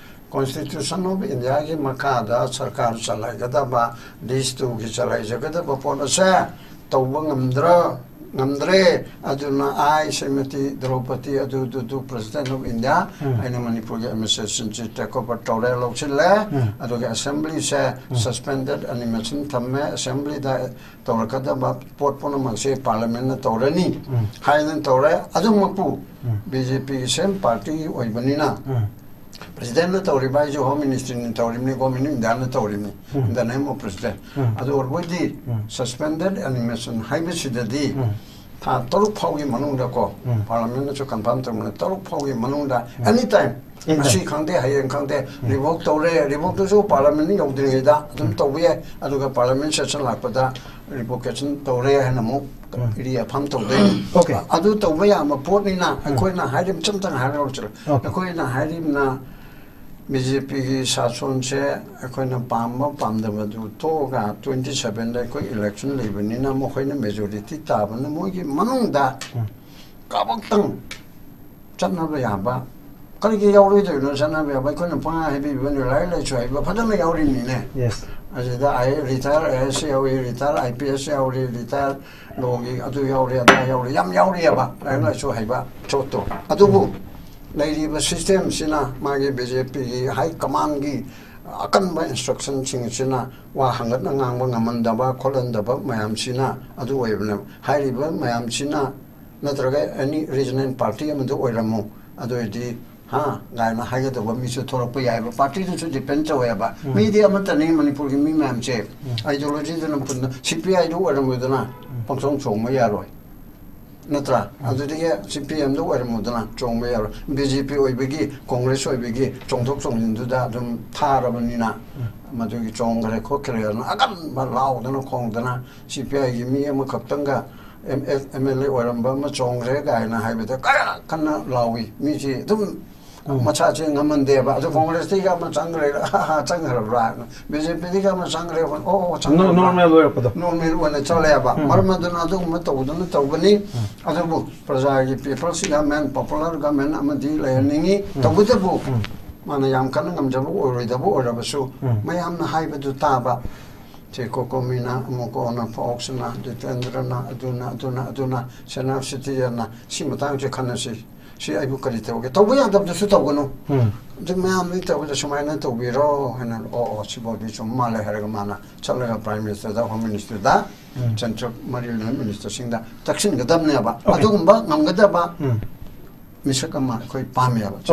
Constitution of Indiaꯒꯤ ꯃꯈꯥꯗ ꯁꯔꯀꯥꯔ ꯆꯂꯥꯏꯒꯗꯕ, ꯂꯤꯁ ꯇꯨꯒꯤ ꯆꯂꯥꯏꯖꯒꯗꯕ ꯄꯣꯠ ꯑꯁꯦ ꯇꯧꯕ ꯉꯝꯗ꯭ꯔ-, ꯉꯝꯗ꯭ꯔꯦ꯫ ꯑꯗꯨꯅ ꯑꯥꯏ Shrimati ꯗ꯭ꯔꯧꯄꯗꯤ ꯑꯗꯨꯗꯨꯗꯨ President of India, ꯎꯝ꯫ ꯑꯩꯅ ꯃꯅꯤꯄꯨꯔꯒꯤ administrationꯁꯤ take over ꯇꯧꯔꯦ, ꯂꯧꯁꯤꯜꯂꯦ꯫ ꯎꯝ꯫ ꯑꯗꯨꯒ assemblyꯁꯦ ꯎꯝ꯫ Suspended animation ꯊꯝꯃꯦ꯫ Assemblyꯗ ꯇꯧꯔꯛꯀꯗꯕ ꯄꯣꯠ ꯄꯨꯝꯅꯃꯛꯁꯦ parliamentꯅ ꯇꯧꯔꯅꯤ ꯎꯝ꯫ ꯍꯥꯏꯗꯅ ꯇꯧꯔꯦ꯫ ꯑꯗꯨꯃꯛꯄꯨ ꯎꯝ꯫ BJPꯒꯤ same partyꯒꯤ ꯑꯣꯏꯕꯅꯤꯅ ꯎꯝ꯫ Presidentꯅ ꯇꯧꯔꯤꯕ ꯍꯥꯏꯁꯦ Home Ministryꯅ ꯇꯧꯔꯤꯕꯅꯤ, Government of Indiaꯅ ꯇꯧꯔꯤꯕꯅꯤ, um. In the name of President꯫ ꯎꯝ꯫ ꯑꯗꯨ ꯑꯣꯏꯔꯕꯣꯏꯗꯤ ꯎꯝ꯫ Suspended animation ꯍꯥꯏꯕꯁꯤꯗꯗꯤ ꯎꯝ꯫ ꯊꯥ ꯇꯔꯨꯛ ꯐꯥꯎꯒꯤ ꯃꯅꯨꯡꯗꯀꯣ, ꯎꯝ꯫ Parliamentꯅꯁꯨ confirm ꯇꯧꯕꯅ ꯇꯔꯨꯛ ꯐꯥꯎꯒꯤ ꯃꯅꯨꯡꯗ ꯎꯝ꯫ Anytime, ꯎꯝ꯫ ꯉꯁꯤ ꯈꯪꯗꯦ, ꯍꯌꯦꯡ ꯈꯪꯗꯦ, ꯎꯝ꯫ Revoke ꯇꯧꯔꯦ, revokeꯇꯨꯁꯨ parliament ꯌꯧꯗ꯭ꯔꯤꯉꯩꯗ ꯑꯗꯨꯝ ꯎꯝ꯫ ꯇꯧꯕ ꯌꯥꯏ꯫ ꯑꯗꯨꯒ parliament session ꯂꯥꯛꯄꯗ revocation ꯇꯧꯔꯦ ꯍꯥꯏꯅ ꯑꯃꯨꯛ ꯎꯝ꯫ Reaffirm ꯇꯧꯗꯣꯏꯅꯤ꯫ Okay꯫ ꯑꯗꯨ ꯇꯧꯕ ꯌꯥꯕ ꯄꯣꯠꯅꯤꯅ ꯎꯝ꯫ ꯑꯩꯈꯣꯏꯅ ꯍꯥꯏꯔꯤꯕ ꯏꯆꯝ ꯆꯝꯅ ꯍꯥꯏꯔꯒ Okay꯫ ꯑꯩꯈꯣꯏꯅ ꯍꯥꯏꯔꯤꯕꯅ BJPꯒꯤ ꯁꯥꯁꯣꯟꯁꯦ ꯑꯩꯈꯣꯏꯅ ꯄꯥꯝꯕ ꯄꯥꯝꯗꯕꯗꯨ ꯇꯣꯛꯑꯒ twenty sevenꯗ ꯑꯩꯈꯣꯏ election ꯂꯩꯕꯅꯤꯅ ꯃꯈꯣꯏꯅ majority ꯇꯥꯕꯅ ꯃꯣꯏꯒꯤ ꯃꯅꯨꯡꯗ ꯎꯝ꯫ ꯀꯥꯕꯛꯇꯪ ꯆꯠꯅꯕ ꯌꯥꯕ꯫ ꯀꯔꯤꯒꯤ ꯌꯥꯎꯔꯣꯏꯗꯣꯏꯅꯣ ꯆꯠꯅꯕ ꯌꯥꯕ? ꯑꯩꯈꯣꯏꯅ ꯄꯪꯍꯥꯏ ꯍꯥꯏꯕꯤꯕꯅꯤ, ꯂꯥꯏꯔꯤꯛ ꯂꯥꯏꯁꯨ ꯍꯩꯕ ꯐꯖꯅ ꯌꯥꯎꯔꯤꯅꯤꯅꯦ꯫ Yes꯫ ꯑꯁꯤꯗ ꯑꯩ retire IAS ꯌꯥꯎꯔꯤ, retire IPS ꯌꯥꯎꯔꯤ, retire lawꯒꯤ ꯑꯗꯨ ꯌꯥꯎꯔꯤ, ꯑꯗꯥ ꯌꯥꯎꯔꯤ, ꯌꯥꯝ ꯌꯥꯎꯔꯤꯑꯕ ꯂꯥꯏꯔꯤꯛ ꯂꯥꯏꯁꯨ ꯍꯩꯕ ꯆꯣꯠꯇꯣ꯫ ꯑꯗꯨꯕꯨ ꯂꯩꯔꯤꯕ systemꯁꯤꯅ ꯃꯥꯒꯤ BJPꯒꯤ high commandꯒꯤ ꯑꯀꯟꯕ instructionꯁꯤꯡꯁꯤꯅ ꯋꯥ ꯍꯪꯒꯠꯅ ꯉꯥꯡꯕ ꯉꯝꯍꯟꯗꯕ ꯈꯣꯠꯍꯟꯗꯕ ꯃꯌꯥꯝꯁꯤꯅ ꯑꯗꯨ ꯑꯣꯏꯕꯅꯦꯕ꯫ ꯍꯥꯏꯔꯤꯕ ꯃꯌꯥꯝꯁꯤꯅ ꯅꯠꯇ꯭ꯔꯒ any regional party ꯑꯃꯗ ꯑꯣꯏꯔꯝꯃꯨ, ꯑꯗꯨ ꯑꯣꯏꯔꯗꯤ ꯍꯥ ꯀꯥꯏꯅ ꯍꯥꯏꯒꯗꯧꯕ ꯃꯤꯁꯨ ꯊꯣꯛꯂꯛꯄ ꯌꯥꯏꯑꯕ꯫ Partyꯗꯨꯁꯨ depend ꯇꯧꯋꯦꯕ꯫ ꯎꯝ꯫ ꯃꯤꯗꯤ ꯑꯃꯠꯇꯅꯤ ꯃꯅꯤꯄꯨꯔꯒꯤ ꯃꯤ ꯃꯌꯥꯝꯁꯦ꯫ ꯎꯝ꯫ Ideologyꯗꯨꯅ ꯄꯨꯟꯅ CPIꯗꯨ ꯑꯣꯏꯔꯝꯃꯣꯏꯗꯅ ꯎꯝ꯫ ꯄꯪꯁꯣꯡ ꯁꯣꯡꯕ ꯌꯥꯔꯣꯏ꯫ ꯅꯠꯇ꯭ꯔꯥ? ꯑꯗꯨꯗꯒꯤ ꯁꯤ ꯄꯤ ꯑꯦꯝꯗ ꯑꯣꯏꯔꯝꯃꯨꯗꯅ ꯆꯣꯡꯕ ꯌꯥꯔꯣꯏ꯫ ꯕꯤ ꯖꯦ ꯄꯤ ꯑꯣꯏꯕꯒꯤ, ꯀꯣꯡꯒ꯭ꯔꯦꯁ ꯑꯣꯏꯕꯒꯤ ꯆꯣꯡꯊꯣꯛ ꯆꯣꯡꯁꯤꯟꯗꯨꯗ ꯑꯗꯨꯝ ꯊꯥꯔꯕꯅꯤꯅ, ꯃꯗꯨꯒꯤ ꯆꯣꯡꯈ꯭ꯔꯦ ꯈꯣꯠꯈ꯭ꯔꯦꯅ ꯑꯀꯟꯕ ꯂꯥꯎꯗꯅ ꯈꯣꯡꯗꯅ, ꯁꯤ ꯄꯤ ꯑꯥꯏꯒꯤ ꯃꯤ ꯑꯃꯈꯛꯇꯪꯒ ꯑꯦꯝ ꯑꯦꯜ ꯑꯦ ꯑꯣꯏꯔꯝꯕ ꯑꯃ ꯆꯣꯡꯈ꯭ꯔꯦ ꯀꯥꯏꯅ ꯍꯥꯏꯕꯗ ꯀꯌꯥ ꯀꯟꯅ ꯂꯥꯎꯏ꯫ ꯃꯤꯁꯤ ꯑꯗꯨꯝ ꯃꯁꯥꯁꯦ ꯉꯝꯍꯟꯗꯦꯕ꯫ ꯑꯗꯨ ꯀꯣꯡꯒ꯭ꯔꯦꯁꯇꯒꯤ ꯑꯃ ꯆꯪꯈ꯭ꯔꯦ, "ꯑꯍꯥ, ꯆꯪꯈ꯭ꯔꯕ꯭ꯔꯥ?" ꯍꯥꯏꯅ, ꯕꯤ ꯖꯦ ꯄꯤꯗꯒꯤ ꯑꯃ ꯆꯪꯈ꯭ꯔꯦ, "ꯑꯣ, ꯑꯣ, ꯆꯪꯈ꯭ꯔꯕ꯭ꯔꯥ?" ꯅꯣꯔꯃꯦꯜ ꯑꯣꯏꯔꯛꯄꯗꯣ꯫ ꯅꯣꯔꯃꯦꯜ ꯑꯣꯏꯅ ꯆꯠꯂꯦꯕ꯫ ꯃꯔꯝ ꯑꯗꯨꯅ ꯑꯗꯨꯒꯨꯝꯕ ꯇꯧꯗꯅ ꯇꯧꯕꯅꯤ꯫ ꯑꯗꯨꯕꯨ ꯄ꯭ꯔꯖꯥꯒꯤ, people's government, popular government ꯑꯃꯗꯤ ꯂꯩꯍꯟꯅꯤꯡꯉꯤ꯫ ꯇꯧꯕꯇꯕꯨ ꯃꯥꯅ ꯌꯥꯝ ꯀꯟꯅ ꯉꯝꯖꯕ ꯑꯣꯏꯔꯣꯏꯗꯕ ꯑꯣꯏꯔꯕꯁꯨ, ꯃꯌꯥꯝꯅ ꯍꯥꯏꯕꯗꯨ ꯇꯥꯕ꯫ ꯁꯤ ꯀꯣꯀꯣꯃꯤꯅ, ꯑꯃꯨꯛ ꯀꯣꯟꯅ ꯐꯣꯛꯁꯅ, ꯖꯤꯇꯦꯟꯗ꯭ꯔꯅ, ꯑꯗꯨꯅ, ꯑꯗꯨꯅ, ꯑꯗꯨꯅ, ꯁꯦꯅꯥꯄꯇꯤꯅ, ꯁꯤ ꯃꯇꯥꯡꯁꯦ ꯈꯟꯅꯁꯤ꯫ ꯁꯤ ꯑꯩꯕꯨ ꯀꯔꯤ ꯇꯧꯒꯦ? ꯇꯧꯕ ꯌꯥꯗꯕꯗꯨꯁꯨ ꯇꯧꯒꯅꯨ꯫ ꯑꯗꯨ ꯃꯌꯥꯝꯗꯤ ꯇꯧꯕꯗ ꯁꯨꯃꯥꯏꯅ ꯇꯧꯕꯤꯔꯣ ꯍꯥꯏꯅ, "ꯑꯣ, ꯑꯣ, ꯁꯤꯐꯥꯎꯗꯤ ꯆꯨꯝ ꯃꯥꯜꯂꯦ" ꯍꯥꯏꯔꯒ ꯃꯥꯅ ꯆꯠꯂꯒ Prime Ministerꯗ, Home Ministerꯗ, Central ꯃꯔꯤ ꯂꯩꯅꯕ Ministerꯁꯤꯡꯗ ꯇꯛꯁꯤꯟꯒꯗꯕꯅꯦꯕ꯫ ꯑꯗꯨꯒꯨꯝꯕ ꯉꯝꯒꯗꯕ ꯃꯤꯁꯛ ꯑꯃ ꯑꯩꯈꯣꯏ ꯄꯥꯝꯃꯦꯕ꯫